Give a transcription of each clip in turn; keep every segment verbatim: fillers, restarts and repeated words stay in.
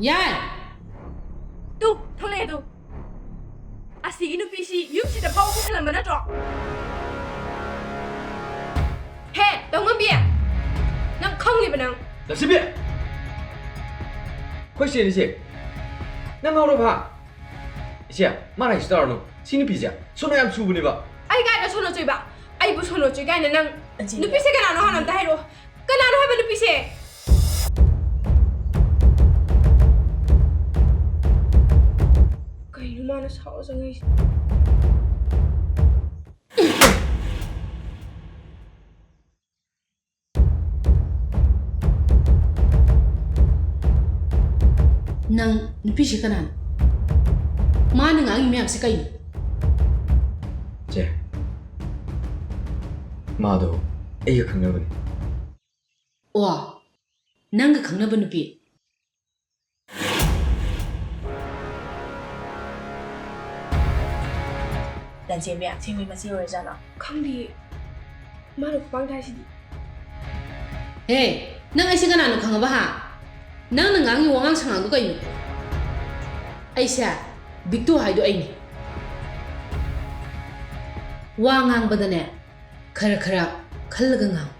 ꯌꯥꯏ꯫ ꯇꯨ, ꯊꯣꯛꯂꯛꯑꯦ ꯇꯨ꯫ ꯑꯁꯤꯒꯤ ꯅꯨꯄꯤꯁꯤ ꯌꯨꯝꯁꯤꯗ ꯐꯥꯎ ꯄꯨꯁꯜꯂꯝꯕ ꯅꯠꯇ꯭ꯔꯣ? ꯍꯦ, ꯇꯧꯉꯝꯕꯤ! ꯅꯪ ꯈꯪꯂꯤꯕ ꯅꯪ? ꯂꯛꯁꯤꯕꯤ! ꯑꯩꯈꯣꯏ ꯆꯦꯅꯤꯁꯦ꯫ ꯅꯪ ꯉꯥꯎꯔꯕ? ꯏꯆꯦ, ꯃꯥꯅ ꯍꯥꯏꯁꯤ ꯇꯧꯔꯅꯨ꯫ ꯁꯤ ꯅꯨꯄꯤꯁꯦ ꯁꯣꯅꯣ ꯌꯥꯝ ꯆꯨꯕꯅꯦꯕ꯫ ꯑꯩ ꯀꯥꯏꯗ ꯁꯣꯅꯣ ꯆꯨꯏꯕ? ꯑꯩꯕꯨ ꯁꯣꯅꯣ ꯆꯨꯏ ꯀꯥꯏꯅ ꯅꯪ ꯑꯟꯖꯂꯤ꯫ ꯅꯨꯄꯤꯁꯦ ꯀꯅꯥꯅꯣ ꯍꯥꯟꯅ ꯑꯝꯇ ꯍꯥꯏꯔꯛꯑꯣ꯫ ꯀꯅꯥꯅꯣ ꯍꯥꯏꯕ ꯅꯨꯄꯤꯁꯦ? ꯀꯩꯅꯣ ꯃꯥꯅ ꯁꯥꯎꯔ ꯆꯪꯉꯛꯏꯁꯦ? ꯅꯪ ꯅꯨꯄꯤꯁꯤ ꯀꯅꯥꯅꯣ? ꯃꯥꯅ ꯉꯥꯡꯉꯤ ꯃꯌꯥꯝꯁꯤ ꯀꯩꯅꯣ? ꯆꯦ, ꯃꯥꯗꯣ ꯑꯩꯒ ꯈꯪꯅꯕꯅꯤ꯫ ꯑꯣ, ꯅꯪꯒ ꯈꯪꯅꯕ ꯅꯨꯄꯤ? ꯂꯟꯆꯦꯟꯕꯤ, ꯑꯁꯦꯡꯕꯩ ꯃꯆꯦ ꯑꯣꯏꯔꯖꯥꯠꯂꯣ? ꯈꯪꯗꯤꯌꯦ꯫ ꯃꯥꯅ ꯈꯨꯄꯥꯡ ꯊꯥꯔꯤꯁꯤꯗꯤ꯫ ꯍꯦ, ꯅꯪ ꯑꯩꯁꯦ ꯀꯅꯥꯅꯣ ꯈꯪꯉꯕ ꯍꯥ? ꯅꯪꯅ ꯉꯥꯡꯉꯤ ꯋꯥꯉꯥꯡ ꯁꯉꯥꯡꯗꯣ ꯀꯩꯅꯣ? ꯑꯩꯁꯦ ꯕꯤꯛꯇꯨ ꯍꯥꯏꯗꯣ ꯑꯩꯅꯤ꯫ ꯋꯥ ꯉꯥꯡꯕꯗꯅꯦ, ꯈꯔ ꯈꯔ ꯈꯜꯂꯒ ꯉꯥꯡꯉꯨ꯫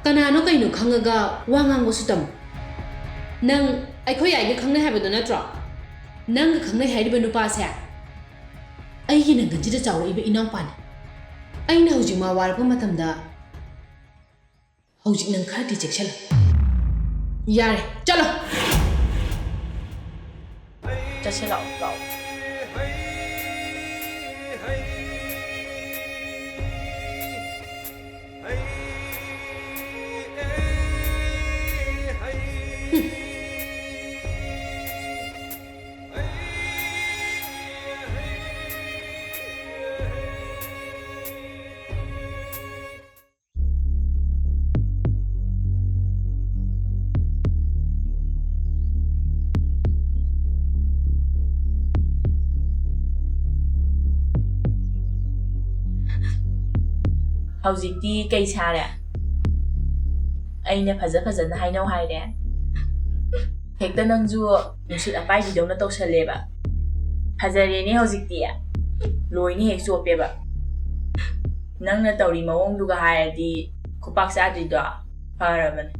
ꯀꯅꯥꯅꯣ ꯀꯩꯅꯣ ꯈꯪꯉꯒ ꯋꯥ ꯉꯥꯡꯕꯁꯨ ꯇꯝꯃꯨ꯫ ꯅꯪ ꯑꯩꯈꯣꯏ ꯌꯥꯏꯒ ꯈꯪꯅꯩ ꯍꯥꯏꯕꯗꯣ ꯅꯠꯇ꯭ꯔꯣ? ꯅꯪꯒ ꯈꯪꯅꯩ ꯍꯥꯏꯔꯤꯕ ꯅꯨꯄꯥꯁꯦ ꯑꯩꯒꯤ ꯅꯪꯒꯟꯁꯤꯗ ꯆꯥꯎꯔꯛꯏꯕ ꯏꯅꯥꯎꯄꯥꯅꯤ꯫ ꯑꯩꯅ ꯍꯧꯖꯤꯛ ꯃꯥ ꯋꯥꯔꯛꯄ ꯃꯇꯝꯗ ꯍꯧꯖꯤꯛ ꯅꯪ ꯈꯔꯗꯤ ꯆꯦꯛꯁꯤꯜꯂꯨ꯫ ꯌꯥꯔꯦ, ꯆꯠꯂꯣ꯫ ꯆꯠꯁꯤꯜꯂꯛꯑꯣ, ꯂꯥꯛꯑꯣ꯫ ꯍꯧꯖꯤꯛꯇꯤ ꯀꯩ ꯁꯥꯔꯦ? ꯑꯩꯅ ꯐꯖ ꯐꯖꯅ ꯍꯥꯏꯅꯧ ꯍꯥꯏꯔꯦ꯫ ꯍꯦꯛꯇ ꯅꯪꯁꯨ ꯅꯨꯡꯁꯤꯠ ꯑꯄꯥꯏꯕꯤꯗꯧꯅ ꯇꯧꯁꯜꯂꯦꯕ꯫ ꯐꯖꯔꯦꯅꯦ ꯍꯧꯖꯤꯛꯇꯤ꯫ ꯂꯣꯏꯅ ꯍꯦꯛ ꯆꯣꯞꯄꯦꯕ꯫ ꯅꯪꯅ ꯇꯧꯔꯤ ꯃꯑꯣꯡꯗꯨꯒ ꯍꯥꯏꯔꯗꯤ ꯈꯨꯄꯥꯛ ꯆꯥꯗ꯭ꯔꯤꯗꯣ ꯐꯔꯕꯅꯦ꯫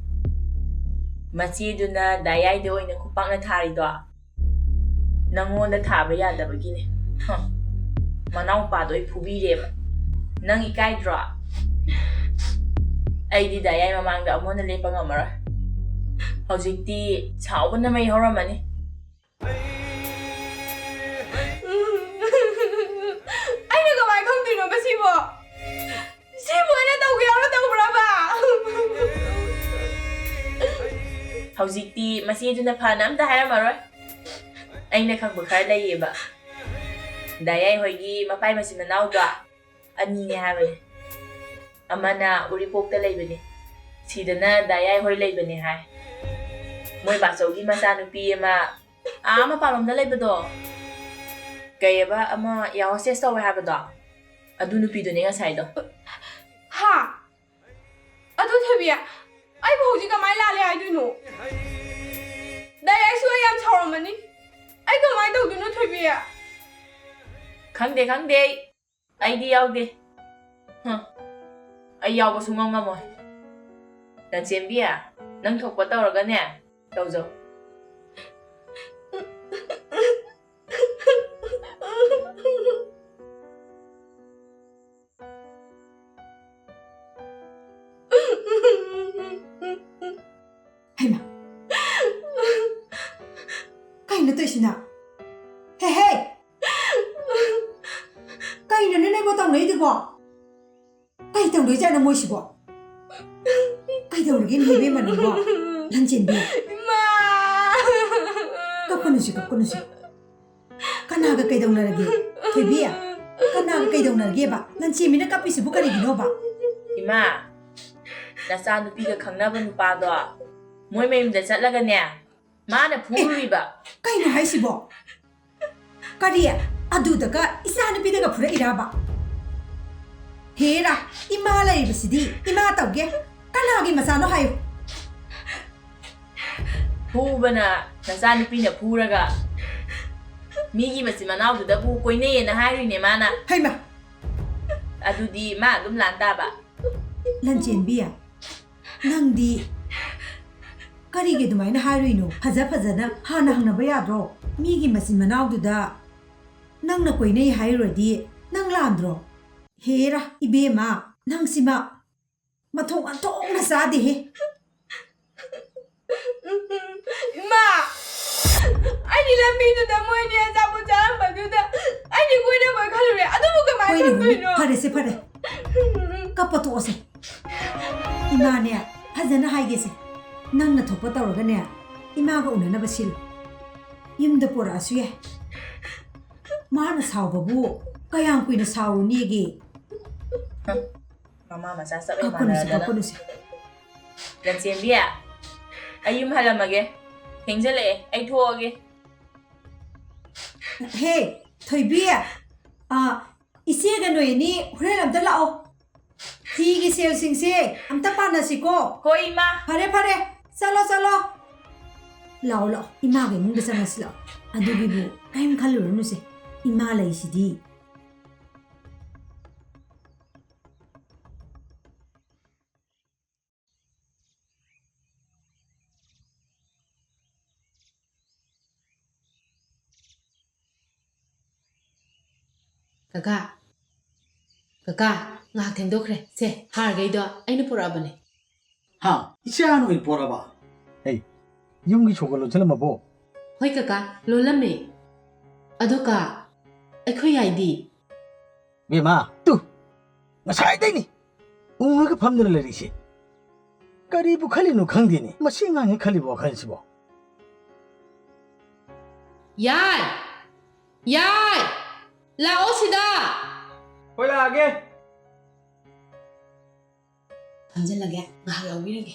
ꯃꯆꯦꯗꯨꯅ ꯗꯥ ꯌꯥꯏꯗ ꯑꯣꯏꯅ ꯈꯨꯄꯥꯛꯅ ꯊꯥꯔꯤꯗꯣ ꯅꯪꯉꯣꯟꯗ ꯊꯥꯕ ꯌꯥꯗꯕꯒꯤꯅꯦ꯫ ꯍ, ꯃꯅꯥꯎꯄꯥꯗꯣ ꯑꯩ ꯐꯨꯕꯤꯔꯦꯕ꯫ ꯅꯪ ꯏꯀꯥꯏꯗ꯭ꯔꯣ? ꯑꯩꯗꯤ ꯗꯥ ꯌꯥꯏ ꯃꯃꯥꯡꯗ ꯑꯃꯨꯛ ꯍꯟꯅ ꯂꯦꯞꯄ ꯉꯝꯃꯔꯣꯏ꯫ ꯍꯧꯖꯤꯛꯇꯤ ꯁꯥꯎꯕꯅ ꯃꯩ ꯍꯧꯔꯝꯃꯅꯤ꯫ ꯑꯩꯅ ꯀꯃꯥꯏ ꯈꯪꯗꯣꯏꯅꯣ ꯃꯁꯤꯕꯣ? ꯁꯤꯕꯨ ꯑꯩꯅ ꯇꯧꯒꯦ ꯌꯥꯎꯅ ꯇꯧꯕ꯭ꯔꯕ? ꯍꯧꯖꯤꯛꯇꯤ ꯃꯆꯦꯗꯨꯅ ꯐꯅ ꯑꯝꯇ ꯍꯥꯏꯔꯝꯃꯔꯣꯏ꯫ ꯑꯩꯅ ꯈꯪꯕ ꯈꯔ ꯂꯩꯌꯦꯕ꯫ ꯗꯥ ꯌꯥꯏ ꯍꯣꯏꯒꯤ ꯃꯄꯥꯏ ꯃꯆꯤꯟ ꯃꯅꯥꯎꯗꯣ ꯑꯅꯤꯅꯦ ꯍꯥꯏꯕꯅꯦ꯫ ꯑꯃꯅ ꯎꯔꯤꯄꯣꯛꯇ ꯂꯩꯕꯅꯦ, ꯁꯤꯗꯅ ꯗꯥ ꯌꯥꯏ ꯍꯣꯏ ꯂꯩꯕꯅꯦ ꯍꯥꯏ꯫ ꯃꯣꯏ ꯕꯥꯆꯧꯒꯤ ꯃꯆꯥꯅꯨꯄꯤ ꯑꯃ ꯑꯥ ꯃꯄꯥꯟꯂꯣꯝꯗ ꯂꯩꯕꯗꯣ, ꯀꯩꯑꯕ, ꯑꯃ air hostess ꯇꯧꯋꯦ ꯍꯥꯏꯕꯗꯣ, ꯑꯗꯨ ꯅꯨꯄꯤꯗꯨꯅꯦ ꯉꯁꯥꯏꯗꯣ꯫ ꯍꯥ? ꯑꯗꯨ ꯊꯣꯏꯕꯤ, ꯑꯩꯕꯨ ꯍꯧꯖꯤꯛ ꯀꯃꯥꯏꯅ ꯂꯥꯜꯂꯦ ꯍꯥꯏꯗꯣꯏꯅꯣ? ꯗꯥ ꯌꯥꯏꯁꯨ ꯑꯩ ꯌꯥꯝ ꯁꯥꯎꯔꯝꯃꯅꯤ꯫ ꯑꯩ ꯀꯃꯥꯏꯅ ꯇꯧꯗꯣꯏꯅꯣ ꯊꯣꯏꯕꯤ? ꯈꯪꯗꯦ, ꯈꯪꯗꯦ, ꯑꯩ, ꯑꯩꯗꯤ ꯌꯥꯎꯗꯦ꯫ ꯍ, ꯑꯩ ꯌꯥꯎꯕ ꯁꯨꯡꯉꯝ ꯉꯝꯃꯣꯏ꯫ ꯂꯟꯆꯦꯟꯕꯤ, ꯅꯪ ꯊꯣꯛꯄ ꯇꯧꯔꯒꯅꯦ, ꯇꯧꯖꯧ꯫ ꯍꯩꯃꯥ! ꯀꯩꯅꯣ ꯇꯧꯏꯁꯤꯅ? ꯍꯦ, ꯍꯦ! ꯀꯩꯅꯣꯅꯦ ꯅꯣꯏꯕꯣ ꯇꯧꯅꯩꯗꯨꯕꯣ? ꯀꯩ ꯇꯧꯅꯩꯖꯥꯠꯅꯣ ꯃꯣꯏꯁꯤꯕꯣ? ꯀꯩꯗꯧꯔꯒꯦ ꯏꯕꯦꯝꯃ ꯅꯪꯕꯣ? ꯂꯟꯆꯦꯟꯕꯤ꯫ ꯏꯃꯥ! ꯀꯞꯀꯅꯨꯁꯤ, ꯀꯞꯀꯅꯨꯁꯤ꯫ ꯀꯅꯥꯒ ꯀꯩꯗꯧꯅꯔꯒꯦ? ꯊꯣꯏꯕꯤ, ꯀꯅꯥꯒ ꯀꯩꯗꯧꯅꯔꯒꯦꯕ? ꯂꯟꯆꯦꯟꯕꯤꯅ ꯀꯞꯄꯤꯁꯤꯕꯨ ꯀꯔꯤꯒꯤꯅꯣꯕ? ꯏꯃꯥ, ꯅꯆꯥꯅꯨꯄꯤꯒ ꯈꯪꯅꯕ ꯅꯨꯄꯥꯗꯣ ꯃꯣꯏ ꯃꯌꯨꯝꯗ ꯆꯠꯂꯒꯅꯦ, ꯃꯥꯅ ꯐꯨꯔꯨꯔꯤꯕ꯫ ꯀꯩꯅꯣ ꯍꯥꯏꯁꯤꯕꯣ? ꯀꯔꯤ? ꯑꯗꯨꯗꯒ ꯏꯆꯥꯅꯨꯄꯤꯗꯒ ꯐꯨꯔꯛꯏꯔꯕ? ꯍꯦꯔꯥ, ꯏꯃꯥ ꯂꯩꯔꯤꯕꯁꯤꯗꯤ ꯏꯃꯥ ꯇꯧꯒꯦ꯫ ꯀꯅꯥꯒꯤ ꯃꯆꯥꯅꯣ ꯍꯥꯏꯌꯨ꯫ ꯐꯨꯕꯅ ꯅꯆꯥꯅꯨꯄꯤꯅ ꯐꯨꯔꯒ ꯃꯤꯒꯤ ꯃꯆꯤꯟ ꯃꯅꯥꯎꯗꯨꯗꯕꯨ ꯀꯣꯏꯅꯩꯌꯦꯅ ꯍꯥꯏꯔꯨꯏꯅꯦ ꯃꯥꯅ꯫ ꯍꯩꯃꯥ! ꯑꯗꯨꯗꯤ ꯃꯥ ꯑꯗꯨꯝ ꯂꯥꯟ ꯇꯥꯕ꯫ ꯂꯟꯆꯦꯟꯕꯤ, ꯅꯪꯗꯤ ꯀꯔꯤꯒꯤ ꯑꯗꯨꯃꯥꯏꯅ ꯍꯥꯏꯔꯨꯏꯅꯣ? ꯐꯖ ꯐꯖꯅ ꯍꯥꯟꯅ ꯍꯪꯅꯕ ꯌꯥꯗ꯭ꯔꯣ? ꯃꯤꯒꯤ ꯃꯆꯤꯟ ꯃꯅꯥꯎꯗꯨꯗ ꯅꯪꯅ ꯀꯣꯏꯅꯩ ꯍꯥꯏꯔꯨꯔꯗꯤ ꯅꯪ ꯂꯥꯟꯗ꯭ꯔꯣ? ꯍꯦꯔꯥ, ꯏꯕꯦꯝꯃ, ꯅꯪꯁꯤꯃ ꯃꯊꯣꯡ ꯃꯊꯣꯡꯅ ꯆꯥꯗꯦꯍꯦ꯫ ꯏꯃꯥ! ꯑꯩꯗꯤ ꯂꯝꯕꯤꯗꯨꯗ ꯃꯣꯏꯅꯤ ꯑꯆꯥꯄꯣꯠ ꯆꯥꯔꯝꯕꯗꯨꯗ ꯑꯩꯗꯤ ꯀꯣꯏꯔꯝꯃꯣꯏ ꯈꯜꯂꯨꯔꯦ꯫ ꯑꯗꯨꯕꯨ ꯀꯃꯥꯏꯅ ꯍꯣꯏꯅꯦ, ꯍꯣꯏꯅꯦ꯫ ꯇꯧꯗꯣꯏꯅꯣ? ꯐꯔꯦꯁꯦ, ꯐꯔꯦ꯫ ꯀꯞꯄ ꯇꯣꯛꯑꯁꯦ꯫ ꯏꯃꯥꯅꯦ, ꯐꯖꯅ ꯍꯥꯏꯒꯦꯁꯦ꯫ ꯅꯪꯅ ꯊꯣꯛꯄ ꯇꯧꯔꯒꯅꯦ, ꯏꯃꯥꯒ ꯎꯅꯅꯕ ꯁꯤꯜꯂꯨ꯫ ꯌꯨꯝꯗ ꯄꯣꯔꯛꯑꯁꯨ ꯌꯥꯏ꯫ ꯃꯥꯅ ꯁꯥꯎꯕꯕꯨ ꯀꯌꯥꯝ ꯀꯨꯏꯅ ꯁꯥꯎꯔꯨꯅꯦꯒꯦ? ꯃꯃꯥ ꯃꯆꯥ ꯆꯞ ꯍꯦꯛ ꯀꯞꯀꯅꯨꯁꯦ, ꯃꯥꯟꯅꯔꯗꯅ꯫ ꯀꯞꯀꯅꯨꯁꯦ꯫ ꯂꯟꯆꯦꯟꯕꯤ, ꯑꯩ ꯌꯨꯝ ꯍꯜꯂꯝꯃꯒꯦ꯫ ꯊꯦꯡꯖꯜꯂꯛꯑꯦ, ꯑꯩ ꯊꯣꯛꯑꯒꯦ꯫ ꯍꯦ, ꯊꯣꯏꯕꯤ, ꯑ, ꯏꯆꯦꯒ ꯅꯣꯏ ꯑꯅꯤ ꯍꯣꯔꯦꯟ ꯑꯝꯇ ꯂꯥꯛꯑꯣ꯫ ꯐꯤꯒꯤ ꯁꯦꯜꯁꯤꯡꯁꯦ ꯑꯝꯇ ꯄꯥꯟꯅꯁꯤꯀꯣ꯫ ꯍꯣꯏ, ꯏꯃꯥ꯫ ꯐꯔꯦ, ꯐꯔꯦ, ꯆꯠꯂꯣ, ꯆꯠꯂꯣ꯫ ꯂꯥꯛꯑꯣ, ꯂꯥꯛꯑꯣ, ꯏꯃꯥꯒ ꯏꯃꯨꯡꯗ ꯆꯪꯉꯁꯤ ꯂꯥꯛꯑꯣ꯫ ꯑꯗꯨꯒꯤꯕꯨ ꯀꯔꯤꯝ ꯈꯜꯂꯨꯔꯅꯨꯁꯦ, ꯏꯃꯥ ꯂꯩꯁꯤꯗꯤ꯫ ꯀꯀꯥ, ꯀꯀꯥ, ꯉꯥꯏꯍꯥꯛ ꯊꯦꯡꯗꯣꯛꯈ꯭ꯔꯦ꯫ ꯁꯦ, ꯍꯥꯔꯈꯩꯗꯣ ꯑꯩꯅ ꯄꯨꯔꯛꯑꯕꯅꯦ꯫ ꯍꯥ? ꯏꯆꯥ ꯅꯣꯏ ꯄꯣꯔꯕ? ꯑꯩ ꯌꯨꯝꯒꯤ ꯁꯣꯒ ꯂꯣꯟꯁꯤꯜꯂꯝꯃꯕꯣ? ꯍꯣꯏ ꯀꯀꯥ, ꯂꯣꯜꯂꯝꯃꯦ꯫ ꯑꯗꯣ ꯀꯥ, ꯑꯩꯈꯣꯏ ꯌꯥꯏꯗꯤ? ꯕꯦꯝꯃ, ꯇꯨ, ꯉꯁꯥꯏꯗꯩꯅꯤ ꯎꯪꯉꯒ ꯐꯝꯗꯨꯅ ꯂꯩꯔꯤꯁꯦ꯫ ꯀꯔꯤꯕꯨ ꯈꯜꯂꯤꯅꯣ ꯈꯪꯗꯦꯅꯦ ꯃꯁꯤ ꯑꯉꯥꯡꯅ ꯈꯜꯂꯤꯕ ꯋꯥꯈꯜꯁꯤꯕꯣ꯫ ꯌꯥꯏ! ꯌꯥꯏ! ꯂꯥꯛꯑꯣ ꯁꯤꯗ! ꯍꯣꯏ, ꯂꯥꯛꯑꯒꯦ꯫ ꯐꯝꯖꯤꯜꯂꯒꯦ, ꯉꯥꯏꯍꯥꯛ ꯌꯥꯎꯕꯤꯔꯒꯦ꯫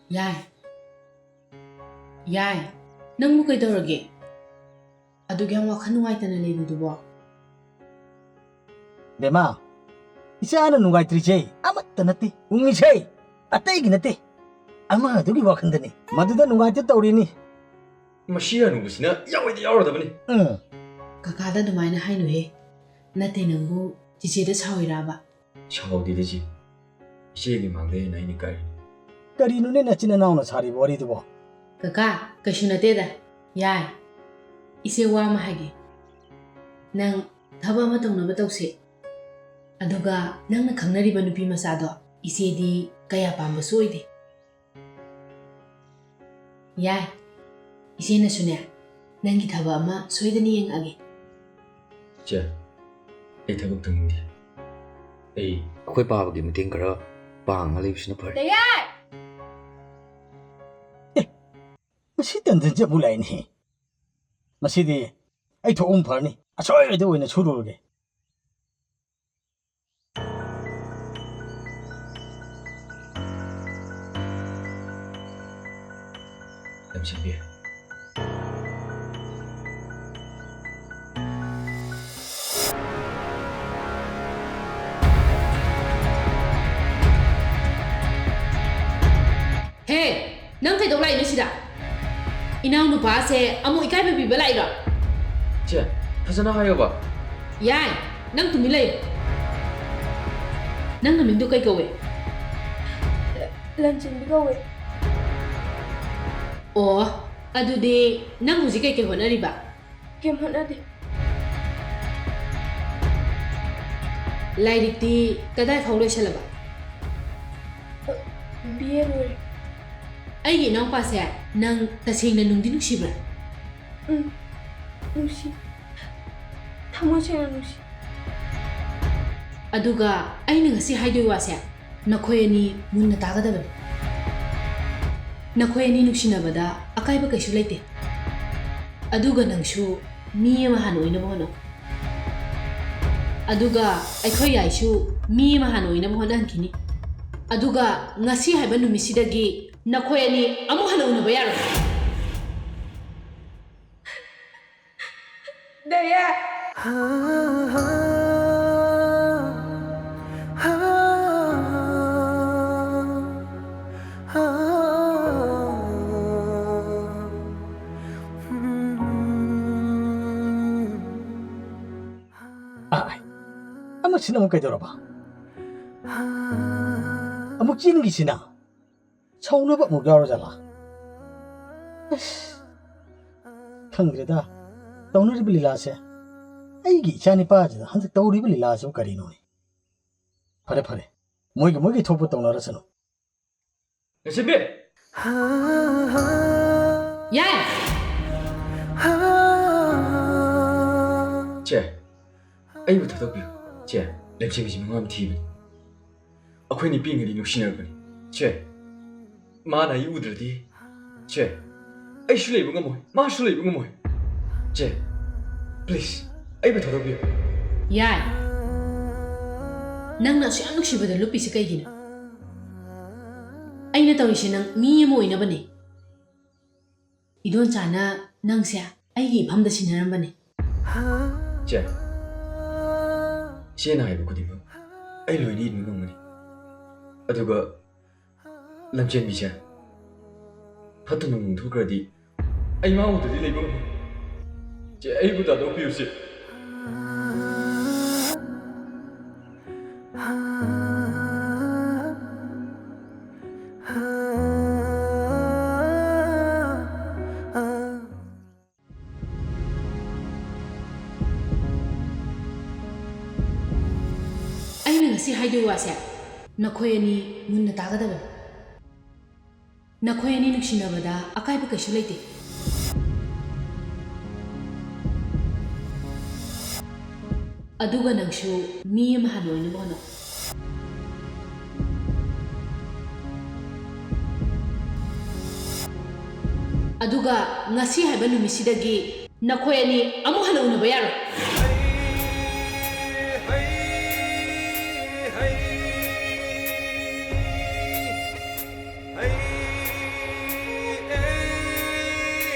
ꯌꯥꯏ꯫ ꯌꯥꯏ꯫ ꯅꯪꯕꯨ ꯀꯩꯗꯧꯔꯒꯦ? ꯑꯗꯨꯒ ꯌꯥꯝ ꯋꯥꯈꯜ ꯅꯨꯡꯉꯥꯏꯇꯅ ꯂꯩꯔꯤꯗꯨꯕꯣ? ꯕꯦꯃꯥ, ꯏꯆꯥꯅ ꯅꯨꯡꯉꯥꯏꯇ꯭ꯔꯤꯁꯦ ꯑꯃꯠꯇ ꯅꯠꯇꯦ꯫ ꯎꯡꯉꯤꯁꯦ ꯑꯇꯩꯒꯤ ꯅꯠꯇꯦ, ꯑꯃꯗꯨꯒꯤ ꯋꯥꯈꯜꯗꯅꯤ꯫ ꯃꯗꯨꯗ ꯅꯨꯡꯉꯥꯏꯇ ꯇꯧꯔꯤꯅꯤ꯫ ꯃꯁꯤ ꯍꯅꯨꯕꯁꯤꯅ ꯌꯥꯎꯔꯣꯏꯗ ꯌꯥꯎꯔꯣꯏꯗꯕꯅꯤ꯫ ꯎꯝ꯫ ꯀꯀꯥꯗ ꯑꯗꯨꯃꯥꯏꯅ ꯍꯥꯏꯅꯨꯍꯦ꯫ ꯅꯠꯇꯦ, ꯅꯪꯕꯨ ꯆꯤꯆꯦꯗ ꯁꯥꯎꯔꯤꯔꯥꯕ? ꯁꯥꯎꯗꯦꯗ ꯆꯦ꯫ ꯏꯆꯦꯒꯤ ꯃꯥꯡꯗ ꯍꯦꯟꯅ ꯑꯩꯅ ꯀꯥꯏꯔꯤꯅꯤ꯫ ꯀꯔꯤꯅꯣꯅꯦ ꯅꯆꯤꯟ ꯅꯅꯥꯎꯅ ꯁꯥꯔꯤꯕ ꯋꯥꯔꯤꯗꯨꯕꯣ? ꯀꯀꯥ, ꯀꯩꯁꯨ ꯅꯠꯇꯦꯗ꯫ ꯌꯥꯏ꯫ ꯏꯆꯦ, ꯋꯥ ꯑꯃ ꯍꯥꯏꯒꯦ꯫ ꯅꯪ ꯊꯕꯛ ꯑꯃ ꯇꯧꯅꯕ ꯇꯧꯁꯦ꯫ ꯑꯗꯨꯒ ꯅꯪꯅ ꯈꯪꯅꯔꯤꯕ ꯅꯨꯄꯤ ꯃꯆꯥꯗꯣ ꯏꯆꯦꯗꯤ ꯀꯌꯥ ꯄꯥꯝꯕꯁꯨ ꯑꯣꯏꯗꯦ꯫ ꯌꯥꯏ꯫ ꯏꯆꯦꯅꯁꯨꯅꯦ, ꯅꯪꯒꯤ ꯊꯕꯛ ꯑꯃ ꯁꯣꯏꯗꯅ ꯌꯦꯡꯉꯛꯑꯒꯦ꯫ ꯆꯦ, ꯑꯩ ꯊꯕꯛ ꯇꯧꯅꯤꯡꯗꯦ꯫ ꯑꯩ ꯑꯩꯈꯣꯏ ꯄꯥꯕꯒꯤ ꯃꯇꯦꯡ ꯈꯔ ꯄꯥꯡꯉ ꯂꯩꯕꯁꯤꯅ ꯐꯔꯦ꯫ ꯗꯌꯥꯏ! ꯑꯦ, ꯃꯁꯤ ꯇꯟꯖꯟ ꯆꯠꯄꯨ ꯂꯥꯛꯏꯅꯦ꯫ ꯃꯁꯤꯗꯤ ꯑꯩ ꯊꯣꯛꯎꯝ ꯐꯔꯅꯤ꯫ ꯑꯁꯣꯏꯕꯗ ꯑꯣꯏꯅ ꯁꯨꯔꯨꯔꯒꯦ꯫ ꯂꯝꯖꯤꯡꯕꯤꯔꯦ꯫ ꯍꯦ, ꯅꯪ ꯀꯩꯗꯧ ꯂꯥꯛꯏꯅꯣ ꯁꯤꯗ? ꯏꯅꯥꯎꯅꯨꯄꯥꯁꯦ ꯑꯃꯨꯛ ꯏꯀꯥꯏꯕ ꯄꯤꯕ ꯂꯥꯛꯏꯔꯣ? ꯆꯦ, ꯐꯖꯅ ꯍꯥꯏꯌꯣꯕ꯫ ꯌꯥꯏ, ꯅꯪ ꯇꯨꯃꯤꯟ ꯂꯩꯌꯨ꯫ ꯅꯪ ꯅꯃꯤꯡꯗꯣ ꯀꯩ ꯀꯧꯋꯦ? ꯂꯟꯆꯦꯟꯕꯤ ꯀꯧꯋꯦ꯫ ꯑꯣ, ꯑꯗꯨꯗꯤ ꯅꯪ ꯍꯧꯖꯤꯛ ꯀꯩꯀꯩ ꯍꯣꯠꯅꯔꯤꯕ? ꯀꯩꯝ ꯍꯣꯠꯅꯗꯦ꯫ ꯂꯥꯏꯔꯤꯛꯇꯤ ꯀꯗꯥꯏ ꯐꯥꯎ ꯂꯣꯏꯁꯜꯂꯕ? ꯕꯤ ꯑꯦ ꯂꯣꯏꯔꯦ꯫ ꯑꯩꯒꯤ ꯏꯅꯥꯎꯄꯥꯁꯦ ꯅꯪ ꯇꯁꯦꯡꯅ ꯅꯨꯡꯗꯤ ꯅꯨꯡꯁꯤꯕ꯭ꯔꯥ? ꯎꯝ, ꯅꯨꯡꯁꯤ꯫ ꯊꯃꯣꯏ ꯁꯦꯡꯅ ꯅꯨꯡꯁꯤ꯫ ꯑꯗꯨꯒ ꯑꯩꯅ ꯉꯁꯤ ꯍꯥꯏꯗꯣꯏ ꯋꯥꯁꯦ ꯅꯈꯣꯏ ꯑꯅꯤ ꯃꯨꯟꯅ ꯇꯥꯒꯗꯕꯅꯤ꯫ ꯅꯈꯣꯏ ꯑꯅꯤ ꯅꯨꯡꯁꯤꯅꯕꯗ ꯑꯀꯥꯏꯕ ꯀꯩꯁꯨ ꯂꯩꯇꯦ꯫ ꯑꯗꯨꯒ ꯅꯪꯁꯨ ꯃꯤ ꯑꯃ ꯍꯥꯟꯅ ꯑꯣꯏꯅꯕ ꯍꯣꯠꯅꯧ꯫ ꯑꯗꯨꯒ ꯑꯩꯈꯣꯏ ꯌꯥꯏꯁꯨ ꯃꯤ ꯑꯃ ꯍꯥꯟꯅ ꯑꯣꯏꯅꯕ ꯍꯣꯠꯅꯍꯟꯈꯤꯅꯤ꯫ ꯑꯗꯨꯒ ꯉꯁꯤ ꯍꯥꯏꯕ ꯅꯨꯃꯤꯠꯁꯤꯗꯒꯤ ꯅꯈꯣꯏ ꯑꯅꯤ ꯑꯃꯨꯛ ꯍꯟꯅ ꯎꯅꯕ ꯌꯥꯔꯣꯏ꯫ ꯂꯩꯌꯦ꯫ ꯑꯥꯏ, ꯑꯃꯁꯤꯅ ꯑꯃꯨꯛ ꯀꯩꯗꯧꯔꯕ? ꯑꯃꯨꯛ ꯆꯦꯟꯈꯤꯁꯤꯅ? ꯁꯥꯎꯅꯕ ꯑꯃꯨꯛ ꯌꯥꯎꯔꯖꯥꯠꯂꯥ? ꯑꯁ, ꯈꯪꯗ꯭ꯔꯦꯗ, ꯇꯧꯅꯔꯤꯕ ꯂꯤꯂꯥꯁꯦ꯫ ꯑꯩꯒꯤ ꯏꯆꯥ ꯅꯤꯄꯥꯁꯤꯗ ꯍꯟꯗꯛ ꯇꯧꯔꯤꯕ ꯂꯤꯂꯥꯁꯤꯕꯨ ꯀꯔꯤꯅꯣꯅꯦ? ꯐꯔꯦ, ꯐꯔꯦ, ꯃꯣꯏꯒꯤ ꯃꯣꯏꯒꯤ ꯊꯣꯛꯄ ꯇꯧꯅꯔꯁꯅꯨ꯫ ꯂꯩꯁꯦꯝꯕꯤ! ꯌꯥꯏ! ꯆꯦ, ꯑꯩꯕꯨ ꯊꯥꯗꯣꯛꯄꯤꯌꯨ꯫ ꯆꯦ, ꯂꯩꯁꯦꯝꯕꯤꯁꯤ ꯃꯉꯥ ꯑꯃ ꯊꯤꯕꯅꯤ꯫ ꯑꯩꯈꯣꯏꯅꯤ ꯄꯤꯛꯏꯉꯩꯗꯒꯤ ꯅꯨꯡꯁꯤꯅꯔꯛꯄꯅꯤ꯫ ꯆꯦ, ꯃꯥꯅ ꯑꯩ ꯎꯗ꯭ꯔꯗꯤ, ꯆꯦ, ꯑꯩꯁꯨ ꯂꯩꯕ ꯉꯝꯃꯣꯏ, ꯃꯥꯁꯨ ꯂꯩꯕ ꯉꯝꯃꯣꯏ꯫ ꯆꯦ, please, ꯑꯩꯕꯨ ꯊꯥꯗꯣꯛꯄꯤꯌꯨ꯫ ꯌꯥꯏ꯫ ꯅꯪꯅ ꯑꯁꯨꯛ ꯌꯥꯝ ꯅꯨꯡꯁꯤꯕꯗ ꯂꯨꯞꯄꯤꯁꯤ ꯀꯩꯒꯤꯅꯣ? ꯑꯩꯅ ꯇꯧꯔꯤꯁꯤ ꯅꯪ ꯃꯤ ꯑꯃ ꯑꯣꯏꯅꯕꯅꯦ꯫ ꯏꯗꯣꯟꯆꯥꯅ ꯅꯪꯁꯦ ꯑꯩꯒꯤ ꯏꯐꯝꯗ ꯁꯤꯟꯅꯔꯝꯕꯅꯦ꯫ ꯆꯦ, ꯏꯆꯦꯅ ꯍꯥꯏꯕ ꯈꯨꯗꯤꯡꯃꯛ ꯑꯩ ꯂꯣꯏꯅ ꯏꯟꯕ ꯉꯝꯒꯅꯤ꯫ ꯑꯗꯨꯒ ꯂꯝꯆꯦꯟꯕꯤꯁꯦ ꯐꯠꯇꯅ ꯅꯣꯡꯊꯣꯛꯈ꯭ꯔꯗꯤ ꯑꯩ ꯃꯥ ꯎꯗ꯭ꯔꯗꯤ ꯂꯩꯕ ꯉꯝꯃꯣꯏ꯫ ꯆꯦ, ꯑꯩꯕꯨ ꯊꯥꯗꯣꯛꯄꯤꯌꯨ, ꯆꯦ꯫ ꯑꯩꯅ ꯉꯁꯤ ꯍꯥꯏꯗꯣꯏ ꯋꯥꯁꯦ ꯅꯈꯣꯏ ꯑꯅꯤ ꯃꯨꯟꯅ ꯇꯥꯒꯗꯕꯅꯤ꯫ ꯅꯈꯣꯏ ꯑꯅꯤ ꯅꯨꯡꯁꯤꯅꯕꯗ ꯑꯀꯥꯏꯕ ꯀꯩꯁꯨ ꯂꯩꯇꯦ꯫ ꯑꯗꯨꯒ ꯅꯪꯁꯨ ꯃꯤ ꯑꯃ ꯍꯥꯟꯅ ꯑꯣꯏꯅꯕ ꯍꯣꯠꯅꯧ꯫ ꯑꯗꯨꯒ ꯉꯁꯤ ꯍꯥꯏꯕ ꯅꯨꯃꯤꯠꯁꯤꯗꯒꯤ ꯅꯈꯣꯏ ꯑꯅꯤ ꯑꯃꯨꯛ ꯍꯟꯅ ꯎꯅꯕ ꯌꯥꯔꯣꯏ꯫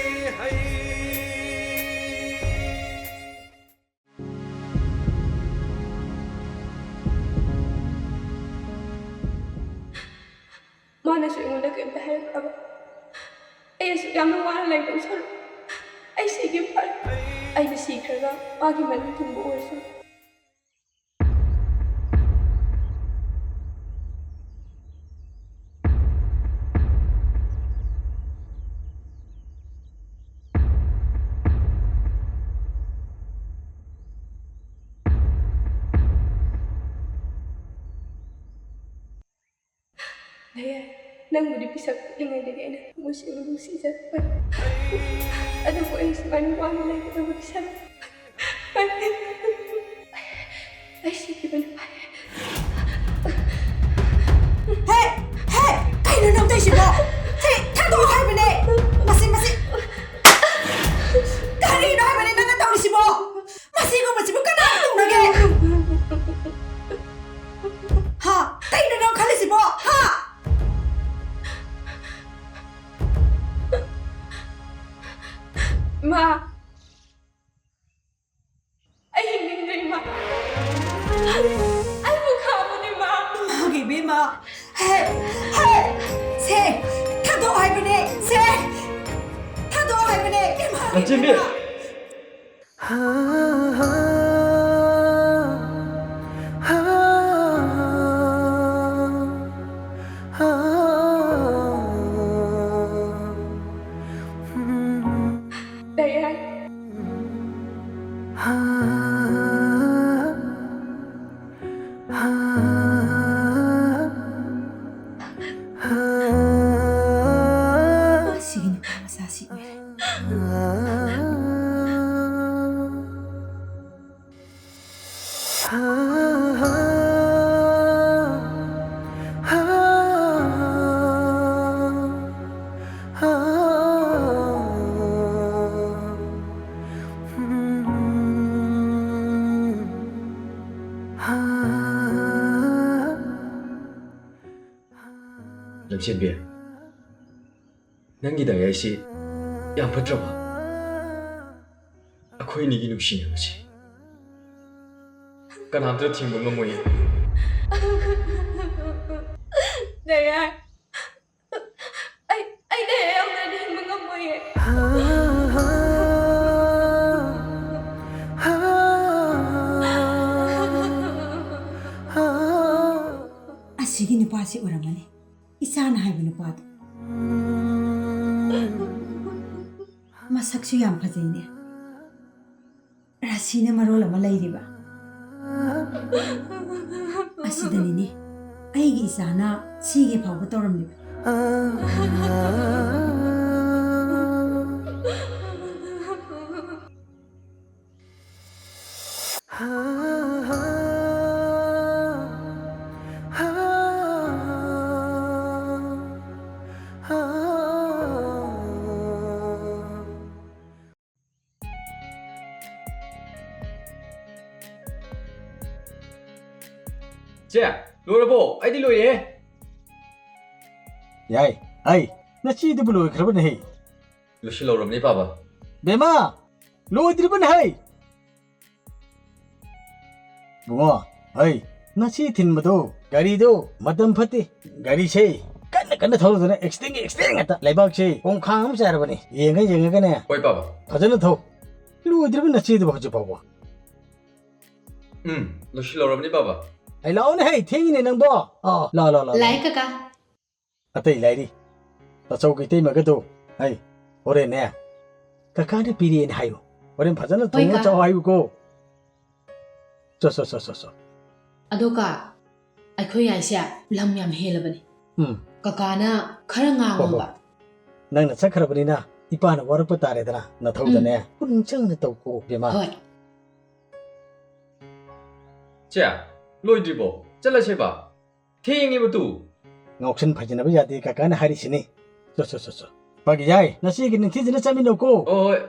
ꯑꯩꯉꯣꯟꯗ ꯀꯩꯝꯇ ꯍꯥꯏꯔꯛꯇꯕ꯫ ꯑꯩ ꯑꯁꯨꯛ ꯌꯥꯝꯅ ꯋꯥꯅ ꯂꯩꯗꯧ ꯁꯔꯨꯛ ꯑꯩ ꯁꯤꯒꯤ ꯐꯔꯦ꯫ ꯑꯩꯅ ꯁꯤꯈ꯭ꯔꯒ ꯃꯥꯒꯤ ꯃꯅꯤꯡ ꯊꯨꯡꯕ ꯑꯣꯏꯔꯁꯨ꯫ ꯅꯪꯕꯨꯗꯤ ꯄꯤꯁꯛ ꯄꯤꯛꯂꯤꯉꯩꯗꯒꯤ ꯑꯩꯅ ꯊꯃꯣꯏ ꯁꯦꯡꯅ ꯅꯨꯡꯁꯤꯖꯔꯛꯄꯅꯤ꯫ ꯑꯗꯨꯕꯨ ꯑꯩ ꯁꯨꯃꯥꯏꯅ ꯋꯥꯅ ꯂꯩꯒꯗꯕꯒꯤ ꯁꯔꯨꯛ ꯑꯩ ꯁꯤꯈꯤꯕꯅ ꯐꯔꯦ꯫ ꯍꯦ! ꯍꯦ! ꯀꯩꯅꯣ ꯅꯪ ꯇꯧꯏꯁꯤꯕꯣ? ꯁꯤ ꯊꯥꯗꯣꯛꯑꯣ ꯍꯥꯏꯕꯅꯦ! ꯃꯁꯤ, ꯃꯁꯤ! ꯀꯔꯤꯅꯣ ꯍꯥꯏꯕꯅꯦ ꯅꯪꯅ ꯇꯧꯔꯤꯁꯤꯕꯣ? ꯃꯁꯤꯒꯨꯝꯕꯁꯤꯕꯨ ꯀꯅꯥꯅ ꯇꯧꯅꯒꯦ? ꯍꯥ? ꯀꯩꯅꯣ ꯅꯪ ꯈꯜꯂꯤꯁꯤꯕꯣ? ꯍꯥ? ꯏꯃꯥ, ꯑꯩ ꯍꯤꯡꯅꯤꯡꯗ꯭ꯔꯦ, ꯏꯃꯥ꯫ ꯑꯩꯕꯨ ꯈꯥꯝꯃꯨꯅꯦ, ꯏꯃꯥ꯫ ꯏꯃꯥꯒꯤ ꯏꯕꯦꯝꯃ꯫ ꯍꯦ, ꯍꯦ, ꯁꯦ, ꯊꯥꯗꯣꯛꯑꯣ ꯍꯥꯏꯕꯅꯦ, ꯁꯦ꯫ ꯊꯥꯗꯣꯛꯑꯣ ꯍꯥꯏꯕꯅꯦ, ꯏꯃꯥꯒꯤ ꯂꯟꯆꯦꯟꯕꯤ꯫ ꯏꯕꯦꯝꯃ꯫ ꯗꯌꯥꯟ꯫ ꯃꯁꯤꯒꯤ ꯅꯨꯄꯥ ꯃꯆꯥꯁꯤ ꯑꯣꯏꯔꯦ꯫ ꯂꯝꯆꯦꯟꯕꯤ, ꯅꯪꯒꯤ ꯗꯥꯏꯔꯤꯁꯤ ꯌꯥꯝ ꯐꯠꯇ꯭ꯔꯕ? ꯑꯩꯈꯣꯏ ꯑꯅꯤꯒꯤ ꯅꯨꯡꯁꯤꯅꯕꯁꯤ ꯀꯅꯥꯝꯇ ꯊꯤꯡꯕ ꯉꯝꯃꯣꯏꯌꯦ꯫ ꯗꯌꯥꯟ, ꯑꯁꯤꯒꯤ ꯅꯨꯄꯥꯁꯤ ꯑꯣꯏꯔꯝꯃꯅꯤ, ꯏꯆꯥꯅ ꯍꯥꯏꯕ ꯅꯨꯄꯥꯗꯣ꯫ ꯃꯁꯛꯁꯨ ꯌꯥꯝ ꯐꯖꯩꯅꯦ꯫ ꯔꯥꯁꯤꯅ ꯃꯔꯣꯜ ꯑꯃ ꯂꯩꯔꯤꯕ꯫ ꯑꯁꯤꯗꯅꯤꯅꯦ ꯑꯩꯒꯤ ꯏꯆꯥꯅ ꯁꯤꯒꯤ ꯐꯥꯎꯕ ꯇꯧꯔꯝꯂꯤꯕ꯫ ꯆꯦ, ꯂꯣꯏꯔꯕꯣ? ꯑꯩꯗꯤ ꯂꯣꯏꯔꯦ꯫ ꯌꯥꯏ, ꯑꯩ ꯅꯆꯦꯗꯨꯕꯨ ꯂꯣꯏꯈ꯭ꯔꯕꯅꯦꯍꯦ꯫ ꯂꯣꯏꯁꯤꯜꯍꯧꯔꯕꯅꯤ, ꯄꯥꯕ꯫ ꯕꯦꯃꯥ, ꯂꯣꯏꯗ꯭ꯔꯤꯕꯅꯦꯍꯦ꯫ ꯕꯨꯡꯉꯣ, ꯍꯩ, ꯉꯁꯤ ꯊꯤꯟꯕꯗꯣ, ꯒꯥꯔꯤꯗꯣ ꯃꯇꯝ ꯐꯠꯇꯦ꯫ ꯒꯥꯔꯤꯁꯦ ꯀꯟꯅ ꯀꯟꯅ ꯊꯧꯔꯨꯗꯅ accidentꯒꯤ accident ꯉꯥꯛꯇ꯫ ꯂꯩꯕꯥꯛꯁꯦ ꯈꯣꯡꯈꯥꯡ ꯑꯃ ꯆꯥꯏꯔꯕꯅꯤ꯫ ꯌꯦꯡꯉ ꯌꯦꯡꯉꯒꯅꯦ꯫ ꯍꯣꯏ, ꯄꯥꯕ꯫ ꯐꯖꯅ ꯊꯧ꯫ ꯂꯣꯏꯗ꯭ꯔꯤꯕ ꯅꯆꯦꯗꯨꯕꯨ ꯍꯧꯖꯤꯛ ꯐꯥꯎꯕ꯫ ꯎꯝ, ꯂꯣꯏꯁꯤꯜꯍꯧꯔꯕꯅꯤ, ꯄꯥꯕ꯫ ꯍꯩ, ꯂꯥꯛꯑꯣꯅꯦ, ꯍꯩ, ꯊꯦꯡꯉꯤꯅꯦ ꯅꯪꯕꯣ꯫ ꯑꯥ, ꯂꯥꯛꯑꯣ, ꯂꯥꯛꯑꯣ, ꯂꯥꯛꯑꯣ, ꯂꯥꯛꯑꯣ꯫ ꯂꯥꯛꯑꯦ, ꯀꯀꯥ꯫ ꯑꯇꯩ ꯂꯥꯏꯔꯤ꯫ ꯇꯥꯆꯧꯒꯤ ꯏꯇꯩꯃꯒꯗꯣ, ꯍꯩ, ꯍꯣꯔꯦꯟꯅꯦ, ꯀꯀꯥꯅ ꯄꯤꯔꯛꯑꯦꯅ ꯍꯥꯏꯌꯨ꯫ ꯍꯣꯔꯦꯟ ꯐꯖꯅ ꯍꯣꯏ, ꯊꯣꯡꯉ ꯀꯥ꯫ ꯆꯥꯎ ꯍꯥꯏꯌꯨꯀꯣ꯫ ꯆꯣ, ꯆꯣ, ꯆꯣ, ꯆꯣ, ꯆꯣ꯫ ꯑꯗꯣ ꯀꯥ, ꯑꯩꯈꯣꯏ ꯌꯥꯏꯁꯦ ꯂꯝ ꯌꯥꯝ ꯍꯦꯜꯂꯕꯅꯤ꯫ ꯎꯝ꯫ ꯀꯀꯥꯅ ꯈꯔ ꯍꯣ, ꯍꯣ꯫ ꯉꯥꯡꯉꯣꯕ꯫ ꯅꯪꯅ ꯆꯠꯈ꯭ꯔꯕꯅꯤꯅ ꯏꯄꯥꯅ ꯋꯥꯔꯛꯄ ꯇꯥꯔꯦꯗꯅ, ꯅꯊꯧꯗꯅꯦ꯫ ꯎꯝ꯫ ꯄꯨꯛꯅꯤꯡ ꯆꯪꯅ ꯇꯧꯀꯣ, ꯕꯦꯝꯃ꯫ ꯍꯣꯏ꯫ ꯆꯦ, ꯂꯣꯏꯗ꯭ꯔꯤꯕꯣ? ꯆꯠꯂꯁꯦꯕ꯫ ꯊꯦꯡꯉꯦꯕ ꯇꯨ꯫ ꯉꯥꯎꯁꯟ ꯐꯩꯖꯤꯟꯅꯕ ꯌꯥꯗꯦ, ꯀꯀꯥꯅ ꯍꯥꯏꯔꯤꯁꯤꯅꯤ꯫ ꯆꯣ, ꯆꯣ, ꯆꯣ, ꯆꯣ꯫ ꯄꯥꯒꯤ ꯌꯥꯏ, ꯅꯆꯦꯒꯤ ꯅꯤꯡꯊꯤꯖꯅ ꯆꯠꯃꯤꯟꯅꯧꯀꯣ꯫ ꯍꯣꯏ, ꯍꯣꯏ꯫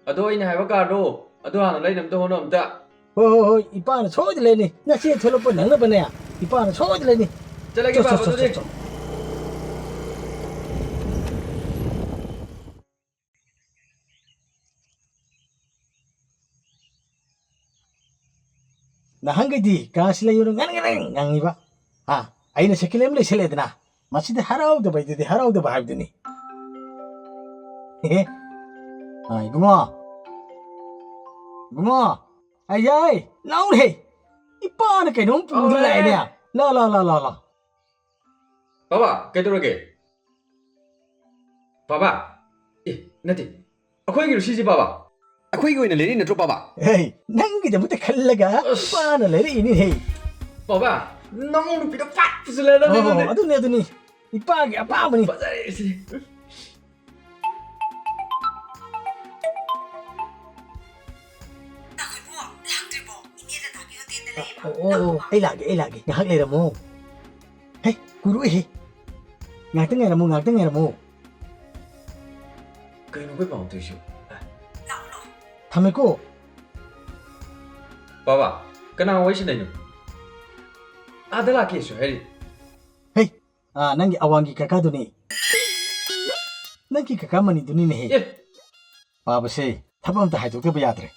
ꯑꯗꯣ ꯑꯩꯅ ꯍꯥꯏꯕ ꯀꯥꯔꯗꯣ, ꯑꯗꯨ ꯍꯥꯟꯅ ꯂꯩꯅꯕꯗ ꯍꯣꯠꯅꯧ ꯑꯝꯇ꯫ ꯍꯣꯏ, ꯍꯣꯏ, ꯍꯣꯏ, ꯏꯄꯥꯅ ꯁꯣꯏꯗꯅ ꯂꯩꯅꯤ꯫ ꯅꯆꯦ ꯊꯣꯛꯂꯛꯄ ꯅꯪꯅꯕꯅꯦ, ꯏꯄꯥꯅ ꯁꯣꯏꯗꯅ ꯂꯩꯅꯤ꯫ ꯆꯠꯂꯒꯦ, ꯆꯣ, ꯄꯥꯕ, ꯆꯣ, ꯆꯣ, ꯑꯗꯨꯗꯤ꯫ ꯆꯣ, ꯆꯣ꯫ ꯅꯍꯥꯟꯈꯩꯗꯤ ꯀꯥꯁꯤ ꯂꯩꯌꯨꯅ ꯉꯟ ꯉꯟ ꯉꯪꯉꯤꯕ꯫ ꯍꯥ? ꯑꯩꯅ ꯁꯦꯀꯦꯟ ꯑꯃ ꯂꯩꯁꯜꯂꯦꯗꯅ, ꯃꯁꯤꯗꯤ ꯍꯔꯥꯎꯗꯕ ꯍꯥꯏꯗꯨꯗꯤ ꯍꯔꯥꯎꯗꯕ ꯍꯥꯏꯕꯗꯨꯅꯤ꯫ ꯑ, ꯏꯕꯨꯡꯉꯣ꯫ ꯏꯕꯨꯡꯉꯣ꯫ ꯑꯩ ꯌꯥꯏ꯫ ꯂꯥꯎꯅꯦ꯫ ꯏꯄꯥꯅ ꯀꯩꯅꯣꯝ ꯄꯨꯗꯅ ꯂꯥꯛꯑꯦꯅꯦ꯫ ꯂꯥꯎ, ꯂꯥꯎ, ꯂꯥꯎ, ꯂꯥꯎ, ꯂꯥꯎ꯫ ꯕꯥꯕꯥ, ꯀꯩꯗꯧꯔꯒꯦ? ꯕꯥꯕꯥ꯫ ꯑꯦ, ꯅꯠꯇꯦ꯫ ꯑꯩꯈꯣꯏꯒꯤꯔꯣ ꯁꯤꯁꯦ, ꯕꯥꯕꯥ? ꯑꯩꯈꯣꯏꯒꯤ ꯑꯣꯏꯅ ꯂꯩꯔꯛꯏ ꯅꯠꯇ꯭ꯔꯣ, ꯕꯥꯕꯥ? ꯍꯦ, ꯅꯪꯒꯤꯗꯃꯛꯇ ꯈꯜꯂꯒ ꯑꯁ꯫ ꯏꯄꯥꯅ ꯂꯩꯔꯛꯏꯅꯤꯍꯦ꯫ ꯕꯥꯕꯥ, ꯅꯃꯧ ꯅꯨꯄꯤꯗꯣ ꯐꯠ ꯐꯖꯜꯂꯦ, ꯑꯣ, ꯅꯪꯉꯣꯟꯗ꯫ ꯑꯗꯨꯅꯦ, ꯑꯗꯨꯅꯤ꯫ ꯏꯄꯥꯒꯤ ꯑꯄꯥꯝꯕꯅꯤ꯫ ꯐꯖꯔꯦ ꯁꯤꯗꯤ꯫ ꯇꯥꯈꯣꯏꯕꯨ ꯂꯥꯛꯇ꯭ꯔꯤꯕꯣ? ꯏꯅꯦ ꯗꯗꯥꯒꯤ ꯍꯣꯇꯦꯜꯗ ꯂꯩꯌꯦꯕ꯫ ꯑꯣ, ꯑꯣ, ꯑꯣ, ꯑꯩ ꯂꯥꯛꯑꯒꯦ, ꯑꯩ ꯂꯥꯛꯑꯒꯦ꯫ ꯉꯥꯏꯍꯥꯛ ꯂꯩꯔꯝꯃꯣ꯫ ꯍꯦ, ꯀꯨꯏꯔꯣꯏꯍꯦ꯫ ꯉꯥꯏꯍꯥꯛꯇꯪ ꯉꯥꯏꯔꯝꯃꯣ, ꯉꯥꯏꯍꯥꯛꯇꯪ ꯉꯥꯏꯔꯝꯃꯣ꯫ ꯀꯩꯅꯣ ꯑꯩꯈꯣꯏ ꯄꯥꯎ ꯇꯧꯔꯤꯁꯤꯕꯣ? ꯂꯥꯛꯑꯣ, ꯂꯥꯛꯑꯣ꯫ ꯊꯝꯃꯦꯀꯣ꯫ ꯕꯥꯕꯥ, ꯀꯅꯥ ꯋꯥꯔꯤ ꯁꯥꯟꯅꯩꯅꯣ? ꯑꯥꯗ ꯂꯥꯛꯀꯦꯁꯨ ꯍꯥꯏꯔꯤ꯫ ꯍꯦ, ꯑꯥ, ꯅꯪꯒꯤ ꯑꯋꯥꯡꯒꯤ ꯀꯀꯥꯗꯨꯅꯤ꯫ ꯅꯪꯒꯤ ꯀꯀꯥ ꯃꯅꯤꯗꯨꯅꯤꯅꯦꯍꯦ꯫ ꯑꯦ꯫ ꯄꯥꯕꯁꯦ ꯊꯕꯛ ꯑꯝꯇ ꯍꯥꯏꯗꯣꯛꯇꯕ ꯌꯥꯗ꯭ꯔꯦ꯫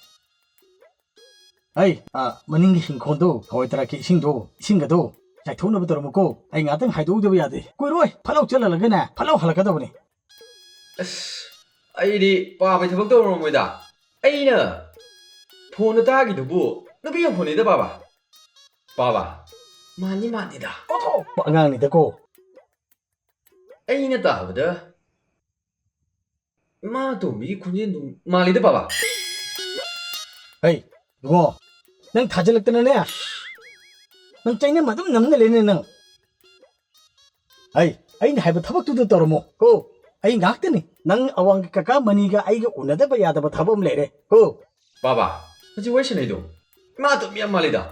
ꯑꯩ, ꯑꯥ, ꯃꯅꯤꯡꯒꯤ ꯍꯤꯡꯈꯣꯜꯗꯣ, ꯍꯋꯥꯏ ꯊꯔꯥꯛꯀꯤ ꯏꯁꯤꯡꯗꯣ, ꯏꯁꯤꯡꯒꯗꯣ ꯆꯥꯏꯊꯣꯛꯅꯕ ꯇꯧꯔꯝꯃꯨꯀꯣ꯫ ꯑꯩ ꯉꯥꯛꯇꯪ ꯍꯥꯏꯗꯣꯛꯎꯗꯕ ꯌꯥꯗꯦ꯫ ꯀꯨꯏꯔꯣꯏ, ꯐꯠꯂꯥꯎ ꯆꯠꯍꯜꯂꯒꯅꯦ, ꯐꯠꯂꯥꯎ ꯍꯜꯂꯛꯀꯗꯕꯅꯤ꯫ ꯑꯁ, ꯑꯩꯗꯤ ꯄꯥꯕꯩ ꯊꯕꯛ ꯇꯧꯔꯝꯃꯣꯏꯗ꯫ ꯑꯩꯅ ꯐꯣꯟꯗ ꯇꯥꯈꯤꯗꯨꯕꯨ ꯅꯨꯄꯤ ꯃꯈꯣꯟꯅꯤꯗ, ꯄꯥꯕ꯫ ꯄꯥꯕ, ꯃꯥꯟꯗꯤ ꯃꯥꯟꯗꯦꯗ꯫ ꯑꯣꯟꯊꯣꯛꯄ ꯑꯉꯥꯡꯅꯤꯗꯀꯣ꯫ ꯑꯩꯅ ꯇꯥꯕꯗ ꯏꯃꯥ ꯑꯇꯣꯝꯕꯤꯒꯤ ꯈꯣꯟꯖꯦꯜꯗꯨ ꯃꯥꯜꯂꯤꯗ, ꯄꯥꯕ꯫ ꯍꯩ, ꯏꯕꯨꯡꯉꯣ, ꯅꯪ ꯊꯥꯖꯤꯜꯂꯛꯇꯅꯅꯦ, ꯅꯪ ꯆꯩꯅꯝ ꯑꯗꯨꯝ ꯅꯝꯅ ꯂꯩꯅꯦ ꯅꯪ꯫ ꯍꯩ, ꯑꯩꯅ ꯍꯥꯏꯕ ꯊꯕꯛꯇꯨꯗ ꯇꯧꯔꯝꯃꯣ ꯀꯣ꯫ ꯑꯩ ꯉꯥꯛꯇꯅꯤ, ꯅꯪ ꯑꯋꯥꯡꯒꯤ ꯀꯀꯥ ꯃꯅꯤꯒ ꯑꯩꯒ ꯎꯅꯗꯕ ꯌꯥꯗꯕ ꯊꯕꯛ ꯑꯃ ꯂꯩꯔꯦ ꯀꯣ꯫ ꯕꯥꯕꯥ, ꯍꯧꯖꯤꯛ ꯋꯥꯔꯤ ꯁꯥꯟꯅꯩꯗꯣ ꯏꯃꯥ ꯑꯇꯣꯝꯕꯤ ꯌꯥꯝ ꯃꯥꯜꯂꯤꯗ꯫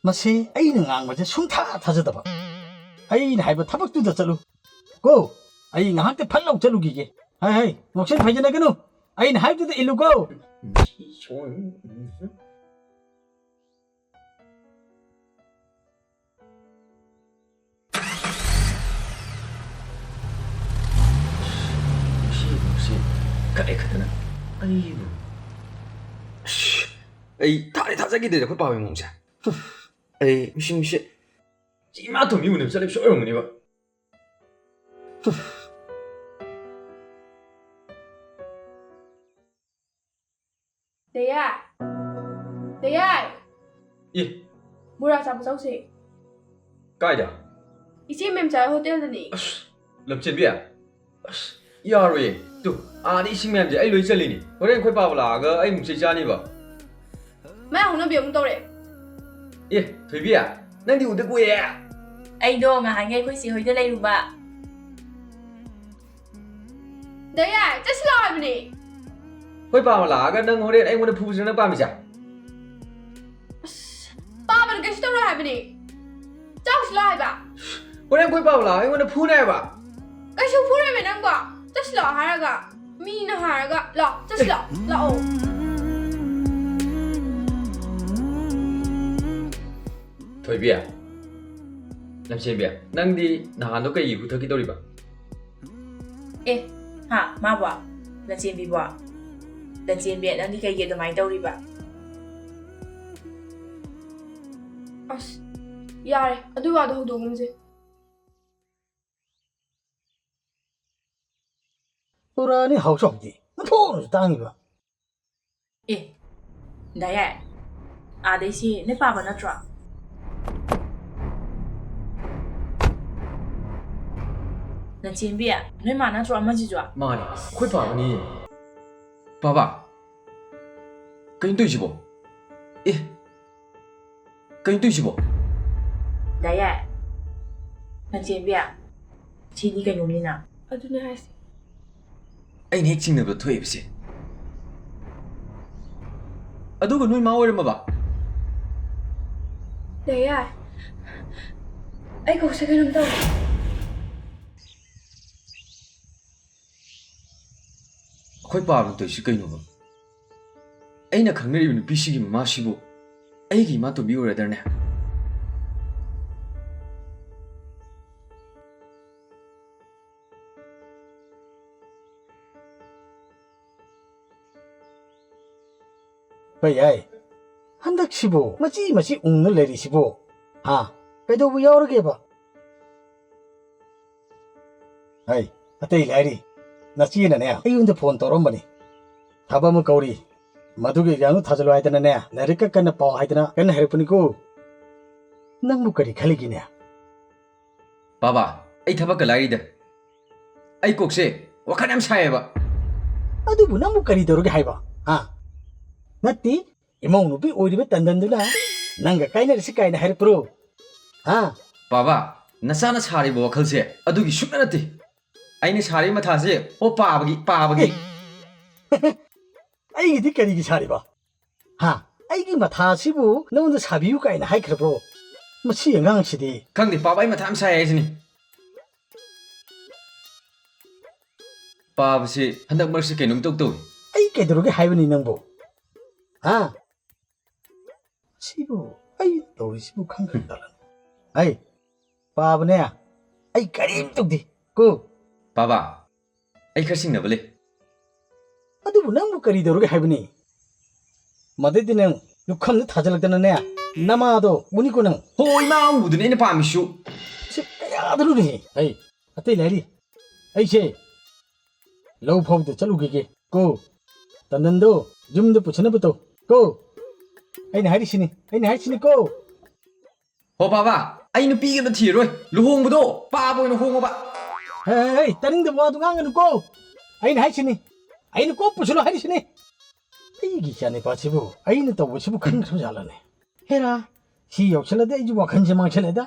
ꯃꯁꯤ ꯑꯩꯅ ꯉꯥꯡꯕꯁꯦ ꯁꯨꯡꯊꯥ ꯊꯥꯖꯗꯕ꯫ ꯑꯩꯅ ꯍꯥꯏꯕ ꯊꯕꯛꯇꯨꯗ ꯆꯠꯂꯨ ꯀꯣ꯫ ꯑꯩ ꯉꯥꯏꯍꯥꯛꯇ ꯐꯠ ꯂꯥꯎ ꯆꯠꯂꯨꯈꯤꯒꯦ꯫ ꯍꯥꯏ, ꯍꯥꯏ, ꯉꯥꯎꯁꯟ ꯐꯩꯖꯅꯒꯅꯨ꯫ ꯑꯩꯅ ꯍꯥꯏꯕꯗꯨꯗ ꯏꯜꯂꯨꯀꯣ꯫ ꯁꯤ, ꯁꯤ ꯀꯗꯥꯏ ꯈꯛꯇꯅ ꯑꯩꯕꯨ꯫ ꯑꯁ, ꯑꯩ ꯊꯥꯗꯤ ꯊꯥꯖꯈꯤꯗ꯭ꯔꯦꯗ ꯑꯩꯈꯣꯏ ꯄꯥꯕꯒꯤ ꯃꯑꯣꯡꯁꯦ꯫ ꯑꯩ ꯃꯤꯁꯤ, ꯃꯤꯁꯤ꯫ ꯁꯤ ꯏꯃꯥ ꯇꯣꯝꯕꯤ ꯎꯅꯕ ꯆꯠꯂꯤꯕꯁꯨ ꯑꯣꯏꯔꯝꯒꯅꯦꯕ꯫ ꯗꯌꯥꯏ! ꯗꯌꯥꯏ! ꯑꯦ! ꯕꯣꯔꯥ ꯆꯥꯕ ꯆꯧꯁꯦ꯫ ꯀꯥꯏꯗ? ꯏꯆꯦ ꯃꯦꯝꯆꯥ ꯍꯣꯇꯦꯜꯗꯅꯤ꯫ ꯑꯁ, ꯂꯝꯆꯦꯟꯕꯤ? ꯑꯁ, ꯌꯥꯔꯣꯏꯌꯦ꯫ ꯇꯨ, ꯑꯥꯗ ꯏꯁꯤꯡ ꯃꯌꯥꯝꯁꯦ ꯑꯩ ꯂꯣꯏ ꯆꯜꯂꯤꯅꯤ꯫ ꯍꯣꯔꯦꯟ ꯑꯩꯈꯣꯏ ꯄꯥꯕ ꯂꯥꯛꯑꯒ ꯑꯩ ꯑꯃꯨꯛ ꯆꯩ ꯆꯥꯅꯤꯕ꯫ ꯃꯥ ꯍꯧꯅꯕꯤ ꯑꯃꯨꯛ ꯇꯧꯔꯦ꯫ ꯑꯦ, ꯊꯣꯏꯕꯤ, ꯅꯪꯗꯤ ꯎꯗ ꯀꯨꯏꯔꯦ꯫ ꯑꯩꯗꯣ ꯉꯍꯥꯟꯒꯩ ꯑꯩꯈꯣꯏ ꯆꯦ ꯍꯣꯏꯗ ꯂꯩꯔꯨꯕ꯫ ꯗꯌꯥꯏ, ꯆꯠꯁꯤ ꯂꯥꯛꯑꯣ ꯍꯥꯏꯕꯅꯦ꯫ ꯑꯩꯈꯣꯏ ꯄꯥꯕ ꯂꯥꯛꯑꯒ ꯅꯪ ꯍꯣꯔꯦꯟ ꯑꯩꯉꯣꯟꯗ ꯐꯨꯕꯁꯤꯅ ꯅꯪ ꯄꯥꯝꯃꯤꯁꯦ? ꯑꯁ, ꯄꯥꯕꯅ ꯀꯩꯁꯨ ꯇꯧꯔꯣꯏ ꯍꯥꯏꯕꯅꯦ꯫ ꯆꯥꯎꯁꯤ ꯂꯥꯛꯑꯣ ꯍꯥꯏꯕ꯫ ꯍꯣꯔꯦꯟ ꯑꯩꯈꯣꯏ ꯄꯥꯕ ꯂꯥꯛꯑꯒ ꯑꯩꯉꯣꯟꯗ ꯐꯨꯅꯦ ꯍꯥꯏꯕ? ꯀꯩꯁꯨ ꯐꯨꯔꯣꯏꯃꯦ ꯅꯪꯕꯣ꯫ ꯆꯠꯁꯤ ꯂꯥꯛꯑꯣ ꯍꯥꯏꯔꯒ꯫ ꯃꯤꯅ ꯍꯥꯏꯔꯒ ꯂꯥꯛꯑꯣ, ꯆꯠꯁꯤ ꯂꯥꯛꯑꯣ, ꯂꯥꯛꯑꯣ꯫ ꯊꯣꯏꯕꯤ, ꯂꯝꯆꯦꯟꯕꯤ, ꯅꯪꯗꯤ ꯅꯍꯥꯟꯗꯣ ꯀꯩꯒꯤ ꯍꯨ ꯊꯛꯀꯦ ꯇꯧꯔꯤꯕ? ꯑꯦ, ꯍꯥ, ꯃꯥꯕꯣ? ꯂꯟꯆꯦꯟꯕꯤꯕꯣ? ꯂꯟꯆꯦꯟꯕꯤ, ꯅꯪꯗꯤ ꯀꯩꯒꯤ ꯑꯗꯨꯃꯥꯏꯅ ꯇꯧꯔꯤꯕ? ꯑꯁ, ꯌꯥꯔꯦ, ꯑꯗꯨ ꯋꯥꯗꯣ ꯍꯧꯗꯣꯛꯑꯒꯨꯝꯁꯦ꯫ ꯄꯨꯔꯥꯅꯤ ꯍꯥꯎꯁ ꯑꯣꯐꯇꯤ꯫ ꯃꯊꯣꯡꯁꯨ ꯇꯥꯡꯉꯤꯕ꯫ ꯑꯦ, ꯗꯥꯌꯥꯏ, ꯑꯥꯗꯩꯁꯤ ꯅꯣꯏ ꯄꯥꯕ ꯅꯠꯇ꯭ꯔꯣ? ꯅꯆꯦꯟꯕꯤ, ꯅꯣꯏ ꯃꯥ ꯅꯠꯇ꯭ꯔꯣ ꯑꯃꯁꯤꯁꯨ? ꯃꯥꯅꯦ, ꯑꯩꯈꯣꯏ ꯄꯥꯕꯅꯤ꯫ ꯄꯥꯕ, ꯀꯩꯅꯣ ꯇꯧꯔꯤꯁꯤꯕꯣ? ꯑꯦ, ꯀꯩꯅꯣ ꯇꯧꯔꯤꯁꯤꯕꯣ? ꯗꯥꯌꯥꯏ, ꯅꯆꯦꯟꯕꯤ, ꯁꯤꯗꯤ ꯀꯩꯅꯣꯝꯅꯤꯅ꯫ ꯑꯗꯨꯅꯦ ꯍꯥꯏꯁꯦ꯫ ꯑꯩꯅ ꯍꯦꯛ ꯆꯤꯡꯅꯕꯗ ꯊꯣꯛꯏꯕꯁꯦ꯫ ꯑꯗꯨꯒ ꯅꯣꯏ ꯃꯥ ꯑꯣꯏꯔꯝꯃꯕ? ꯗꯥꯌꯥꯏ, ꯑꯩ ꯀꯣꯛꯁꯦ ꯀꯩꯅꯣꯝ ꯇꯧꯔꯦ꯫ ꯑꯩꯈꯣꯏ ꯄꯥꯕꯅ ꯇꯧꯔꯤꯁꯤ ꯀꯩꯅꯣꯕ? ꯑꯩꯅ ꯈꯪꯅꯔꯤꯕ ꯅꯨꯄꯤꯁꯤꯒꯤ ꯃꯃꯥꯁꯤꯕꯨ ꯑꯩꯒꯤ ꯏꯃꯥꯇꯣꯟꯕꯤ ꯑꯣꯏꯔꯗ꯭ꯔꯅꯦ? ꯍꯣꯏ ꯌꯥꯏ꯫ ꯍꯟꯗꯛꯁꯤꯕꯨ ꯃꯆꯤ ꯃꯆꯤ ꯎꯪꯅ ꯂꯩꯔꯤꯁꯤꯕꯨ? ꯍꯥ? ꯀꯩꯗꯧꯕ ꯌꯥꯎꯔꯒꯦꯕ? ꯍꯩ, ꯑꯇꯩ ꯂꯥꯏꯔꯤ꯫ ꯅꯆꯦꯅꯅꯦ ꯑꯩꯉꯣꯟꯗ ꯐꯣꯟ ꯇꯧꯔꯝꯕꯅꯤ꯫ ꯊꯕꯛ ꯑꯃ ꯀꯧꯔꯤ꯫ ꯃꯗꯨꯒꯤ ꯑꯦꯛꯖꯥꯝꯗꯨ ꯊꯥꯖꯤꯜꯂꯨ ꯍꯥꯏꯗꯅꯅꯦ, ꯂꯥꯏꯔꯤꯛꯀ ꯀꯟꯅ ꯄꯥꯎ ꯍꯥꯏꯗꯅ ꯀꯟꯅ ꯍꯥꯏꯔꯛꯄꯅꯤꯀꯣ꯫ ꯅꯪꯕꯨ ꯀꯔꯤ ꯈꯜꯂꯤꯒꯤꯅꯦ? ꯕꯥꯕꯥ, ꯑꯩ ꯊꯕꯛꯀ ꯂꯥꯏꯔꯤꯗ꯫ ꯑꯩ ꯀꯣꯛꯁꯦ ꯋꯥꯈꯜ ꯌꯥꯝ ꯁꯥꯏꯌꯦꯕ꯫ ꯑꯗꯨꯕꯨ ꯅꯪꯕꯨ ꯀꯔꯤ ꯇꯧꯔꯒꯦ ꯍꯥꯏꯕ? ꯍꯥ? ꯅꯠꯇꯦ, ꯏꯃꯧ ꯅꯨꯄꯤ ꯑꯣꯏꯔꯤꯕ ꯇꯟꯗꯟꯗꯨꯅ ꯅꯪꯒ ꯀꯥꯏꯅꯔꯁꯤ ꯀꯥꯏꯅ ꯍꯥꯏꯔꯛꯄ꯭ꯔꯣ? ꯍꯥ? ꯕꯥꯕꯥ, ꯅꯆꯥꯅ ꯁꯥꯔꯤꯕ ꯋꯥꯈꯜꯁꯦ ꯑꯗꯨꯒꯤ ꯁꯨꯡꯅ ꯅꯠꯇꯦ꯫ ꯑꯩꯅ ꯁꯥꯔꯤꯕ ꯃꯊꯥꯁꯦ, ꯑꯣ, ꯄꯥꯕꯒꯤ, ꯄꯥꯕꯒꯤ꯫ ꯑꯩꯒꯤꯗꯤ ꯀꯔꯤꯒꯤ ꯁꯥꯔꯤꯕ? ꯍꯥ? ꯑꯩꯒꯤ ꯃꯊꯥꯁꯤꯕꯨ ꯅꯉꯣꯟꯗ ꯁꯥꯕꯤꯌꯨ ꯀꯥꯏꯅ ꯍꯥꯏꯈ꯭ꯔꯕ꯭ꯔꯣ? ꯃꯁꯤ ꯑꯉꯥꯡꯁꯤꯗꯤ꯫ ꯈꯪꯗꯦ, ꯄꯥꯕ, ꯑꯩ ꯃꯊꯥ ꯌꯥꯝ ꯁꯥꯏ ꯍꯥꯏꯁꯤꯅꯤ꯫ ꯄꯥꯕꯁꯤ ꯍꯟꯗꯛ ꯃꯔꯛꯁꯤ ꯀꯩꯅꯣꯝ ꯏꯇꯧ ꯇꯧꯏ꯫ ꯑꯩ ꯀꯩꯗꯧꯔꯒꯦ ꯍꯥꯏꯕꯅꯤ ꯅꯪꯕꯨ? ꯍꯥ? ꯁꯤꯕꯨ ꯑꯩ ꯇꯧꯔꯤꯁꯤꯕꯨ ꯈꯪꯗ꯭ꯔꯖꯥꯠꯂꯅꯦ? ꯑꯩ ꯄꯥꯕꯅꯦ, ꯑꯩ ꯀꯔꯤꯝ ꯇꯧꯗꯦ ꯀꯣ꯫ ꯄꯥꯕ, ꯑꯩ ꯈꯔ ꯁꯤꯡꯅꯕ ꯂꯩ꯫ ꯑꯗꯨꯕꯨ ꯅꯪꯕꯨ ꯀꯔꯤ ꯇꯧꯔꯒꯦ ꯍꯥꯏꯕꯅꯤ? ꯃꯗꯩꯗꯤ ꯅꯪ ꯂꯨꯈꯝꯗ ꯊꯥꯖꯤꯜꯂꯛꯇꯅꯅꯦ, ꯅꯃꯥꯗꯣ ꯎꯅꯤꯀꯣ ꯅꯪ꯫ ꯍꯣ, ꯏꯃꯥ ꯎꯕꯗꯨꯅꯦ ꯑꯩꯅ ꯄꯥꯝꯃꯤꯁꯨ꯫ ꯁꯤ ꯀꯌꯥꯗꯅꯣꯅꯦꯍꯦ? ꯑꯩ ꯑꯇꯩ ꯂꯥꯏꯔꯤ꯫ ꯑꯩꯁꯦ ꯂꯧ ꯐꯥꯎꯗ ꯆꯠꯂꯨꯈꯤꯒꯦ ꯀꯣ꯫ ꯇꯟꯗꯟꯗꯣ ꯌꯨꯝꯗ ꯄꯨꯁꯤꯟꯅꯕ ꯇꯧ ꯀꯣ꯫ ꯑꯩꯅ ꯍꯥꯏꯔꯤꯁꯤꯅꯤ, ꯑꯩꯅ ꯍꯥꯏꯔꯤꯁꯤꯅꯤ ꯀꯣ꯫ ꯍꯣ ꯄꯥꯕ, ꯑꯩ ꯅꯨꯄꯤꯒ ꯑꯝꯇ ꯊꯤꯔꯔꯣꯏ, ꯂꯨꯍꯣꯡꯕꯗꯣ ꯄꯥꯕ ꯑꯣꯏꯅ ꯍꯣꯡꯉꯕ꯫ ꯍꯦ, ꯍꯦ, ꯍꯦ, ꯇꯥꯅꯤꯡꯗꯕ ꯋꯥꯗꯨ ꯉꯥꯡꯒꯅꯨꯀꯣ꯫ ꯑꯩꯅ ꯍꯥꯏꯁꯤꯅꯤ, ꯑꯩꯅ ꯀꯣꯛ ꯄꯨꯁꯤꯜꯂꯣ ꯍꯥꯏꯔꯤꯁꯤꯅꯤ꯫ ꯑꯩꯒꯤ ꯏꯆꯥꯅꯤꯄꯥꯁꯤꯕꯨ ꯑꯩꯅ ꯇꯧꯕꯁꯤꯕꯨ ꯈꯪꯗ꯭ꯔꯕ ꯖꯥꯠꯂꯅꯦ? ꯍꯦꯔꯥ, ꯁꯤ ꯌꯧꯁꯜꯂꯗꯤ ꯑꯩꯁꯨ ꯋꯥꯈꯜꯁꯦ ꯃꯥꯡꯁꯜꯂꯦꯗ꯫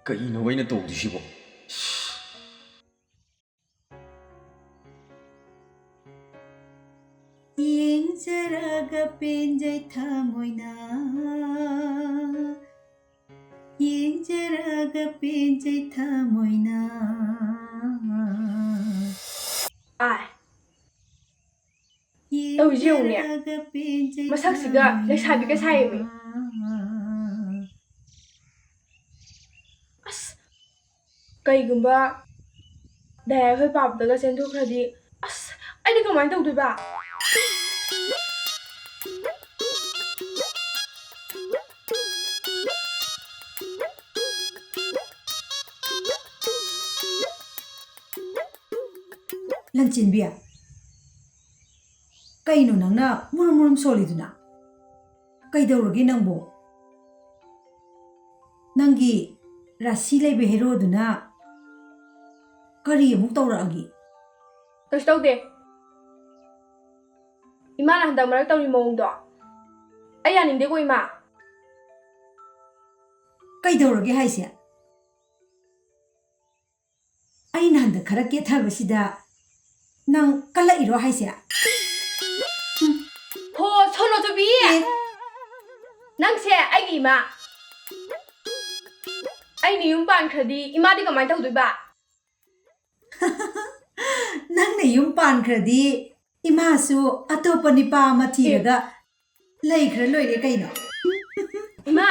ꯀꯩꯅꯣ ꯑꯩꯅ ꯇꯧꯗꯣꯏꯁꯤꯕꯣ? ꯌꯦꯡꯖꯔꯒ ꯄꯦꯟꯖꯩ ꯊꯃꯣꯏꯅ, ꯌꯦꯡꯖꯔꯒ ꯄꯦꯟꯖꯩ ꯊꯃꯣꯏꯅ꯫ ꯑꯥꯏ꯫ ꯇꯧꯔꯤꯁꯦ ꯌꯦꯡꯉꯨꯅꯦ꯫ ꯌꯦꯡꯖꯔꯒ ꯄꯦꯟꯖꯩ ꯃꯁꯛꯁꯤꯒ ꯊꯃꯣꯏꯅ꯫ ꯂꯩꯁꯥꯕꯤꯒ ꯁꯥꯏꯌꯦꯃꯤ꯫ ꯑꯁ, ꯀꯩꯒꯨꯝꯕ ꯗꯥꯏꯔꯦꯛ ꯑꯩꯈꯣꯏ ꯄꯥꯕꯗꯒ ꯆꯦꯟꯊꯣꯛꯈ꯭ꯔꯗꯤ, ꯑꯁ, ꯑꯩꯗꯤ ꯀꯃꯥꯏꯅ ꯇꯧꯗꯣꯏꯕ? ꯂꯟꯆꯦꯟꯕꯤ, ꯀꯩꯅꯣ ꯅꯪꯅ ꯃꯨꯔꯨꯝ ꯃꯨꯔꯨꯝ ꯁꯣꯜꯂꯤꯗꯨꯅ? ꯀꯩꯗꯧꯔꯒꯦ ꯅꯪꯕꯨ? ꯅꯪꯒꯤ ꯔꯥꯁꯤ ꯂꯩꯕ ꯍꯦꯔꯣꯗꯨꯅ ꯀꯔꯤ ꯑꯃꯨꯛ ꯇꯧꯔꯛꯑꯒꯦ? ꯀꯩꯁꯨ ꯇꯧꯗꯦ꯫ ꯏꯃꯥꯅ ꯍꯟꯗꯛ ꯃꯔꯛ ꯇꯧꯔꯤ ꯃꯑꯣꯡꯗꯣ ꯑꯩ ꯌꯥꯅꯤꯡꯗꯦꯀꯣ, ꯏꯃꯥ꯫ ꯀꯩꯗꯧꯔꯒꯦ ꯍꯥꯏꯁꯦ? ꯑꯩꯅ ꯍꯟꯗꯛ ꯈꯔ ꯀꯦꯊꯕꯁꯤꯗ ꯅꯪ ꯀꯜꯂꯛꯏꯔꯣ ꯍꯥꯏꯁꯦ? ꯍꯣ, ꯁꯣꯅꯣꯆꯨꯕꯤ! ꯑꯦ? ꯅꯪꯁꯦ ꯑꯩꯒꯤ ꯏꯃꯥ꯫ ꯑꯩꯅ ꯌꯨꯝ ꯄꯥꯟꯈ꯭ꯔꯗꯤ ꯏꯃꯥꯗꯤ ꯀꯃꯥꯏꯅ ꯇꯧꯗꯣꯏꯕ? ꯅꯪꯅ ꯌꯨꯝ ꯄꯥꯟꯈ꯭ꯔꯗꯤ ꯏꯃꯥꯁꯨ ꯑꯇꯣꯞꯄ ꯅꯨꯄꯥ ꯑꯃ ꯊꯤꯔꯒ ꯂꯩꯈ꯭ꯔ ꯂꯣꯏꯔꯦ ꯀꯩꯅꯣ꯫ ꯏꯃꯥ,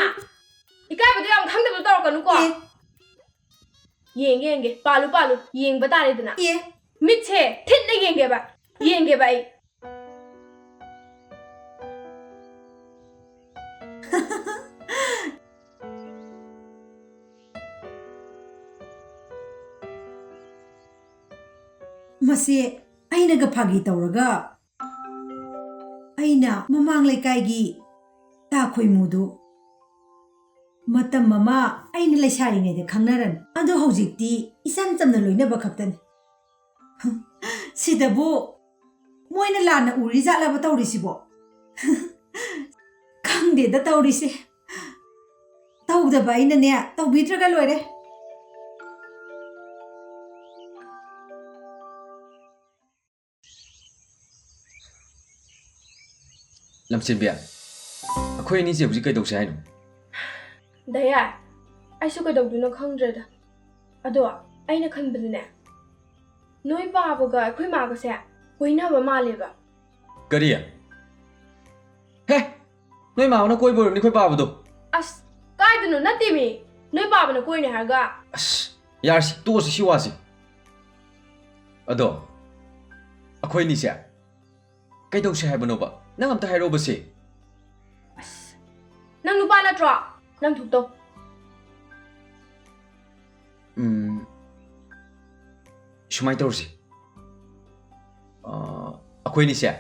ꯏꯀꯥꯏꯕꯗꯣ ꯌꯥꯝ ꯈꯪꯗꯕꯗꯣ ꯇꯧꯔꯛꯀꯅꯨꯀꯣ꯫ ꯑꯦ꯫ ꯌꯦꯡꯒꯦ, ꯌꯦꯡꯒꯦ꯫ ꯄꯥꯜꯂꯨ, ꯄꯥꯜꯂꯨ꯫ ꯌꯦꯡꯕ ꯇꯥꯔꯦꯗꯅ꯫ ꯑꯦ꯫ ꯃꯤꯠꯁꯦ ꯊꯤꯠꯅ ꯌꯦꯡꯒꯦꯕ꯫ ꯌꯦꯡꯒꯦꯕ ꯑꯩ꯫ ꯃꯁꯤ ꯑꯩꯅꯒ ꯐꯥꯒꯤ ꯇꯧꯔꯒ ꯑꯩꯅ ꯃꯃꯥꯡ ꯂꯩꯀꯥꯏꯒꯤ ꯇꯥ ꯈꯣꯏꯃꯨꯗꯨ ꯃꯇꯝ ꯑꯃ ꯑꯩꯅ ꯂꯩꯁꯥꯔꯤꯉꯩꯗ ꯈꯪꯅꯔꯝꯃꯤ꯫ ꯑꯗꯣ ꯍꯧꯖꯤꯛꯇꯤ ꯏꯆꯝ ꯆꯝꯅ ꯂꯣꯏꯅꯕ ꯈꯛꯇꯅꯤ꯫ ꯁꯤꯗꯕꯨ ꯃꯣꯏꯅ ꯂꯥꯟꯅ ꯎꯔꯤ ꯖꯥꯠꯂꯕ ꯇꯧꯔꯤꯁꯤꯕꯣ? ꯈꯪꯗꯦꯗ ꯇꯧꯔꯤꯁꯦ꯫ ꯇꯧꯗꯕ ꯑꯩꯅꯅꯦ, ꯇꯧꯕꯤꯗ꯭ꯔꯒ ꯂꯣꯏꯔꯦ꯫ ꯂꯝꯆꯦꯟꯕꯤ, ꯑꯩꯈꯣꯏ ꯑꯅꯤꯁꯦ ꯍꯧꯖꯤꯛ ꯀꯩꯗꯧꯁꯦ ꯍꯥꯏꯅꯣ? ꯗꯌꯥ, ꯑꯩꯁꯨ ꯀꯩꯗꯧꯗꯣꯏꯅꯣ ꯈꯪꯗ꯭ꯔꯦꯗ꯫ ꯑꯗꯣ ꯑꯩꯅ ꯈꯟꯕꯗꯅꯦ, ꯅꯣꯏ ꯄꯥꯕꯒ ꯑꯩꯈꯣꯏ ꯃꯥꯒꯁꯦ ꯀꯣꯏꯅꯕ ꯃꯥꯜꯂꯦꯕ꯫ ꯀꯔꯤ? ꯍꯦ! ꯅꯣꯏ ꯃꯥꯕꯅ ꯀꯣꯏꯕ ꯑꯣꯏꯔꯝꯅꯤ ꯑꯩꯈꯣꯏ ꯄꯥꯕꯗꯣ꯫ ꯑꯁ, ꯀꯥꯏꯗꯅꯣ ꯅꯠꯇꯦꯃꯤ꯫ ꯅꯣꯏ ꯄꯥꯕꯅ ꯀꯣꯏꯅꯦ ꯍꯥꯏꯔꯒ꯫ ꯑꯁ, ꯌꯥꯔꯁꯤ, ꯇꯣꯛꯑꯁꯤ ꯁꯤ ꯋꯥꯁꯤ꯫ ꯑꯗꯣ, ꯑꯩꯈꯣꯏꯅꯤꯁꯦ ꯀꯩꯗꯧꯁꯦ ꯍꯥꯏꯕꯅꯣꯕ? ꯅꯪ ꯑꯝꯇ ꯍꯥꯏꯔꯛꯑꯣꯕꯁꯦ꯫ ꯑꯁ, ꯅꯪ ꯅꯨꯄꯥ ꯅꯠꯇ꯭ꯔꯣ? ꯅꯪ ꯊꯣꯛꯇꯧ꯫ ꯎꯝ, ꯁꯨꯃꯥꯏꯅ ꯇꯧꯔꯁꯤ꯫ ꯑ, ꯑꯩꯈꯣꯏꯅꯤꯁꯦ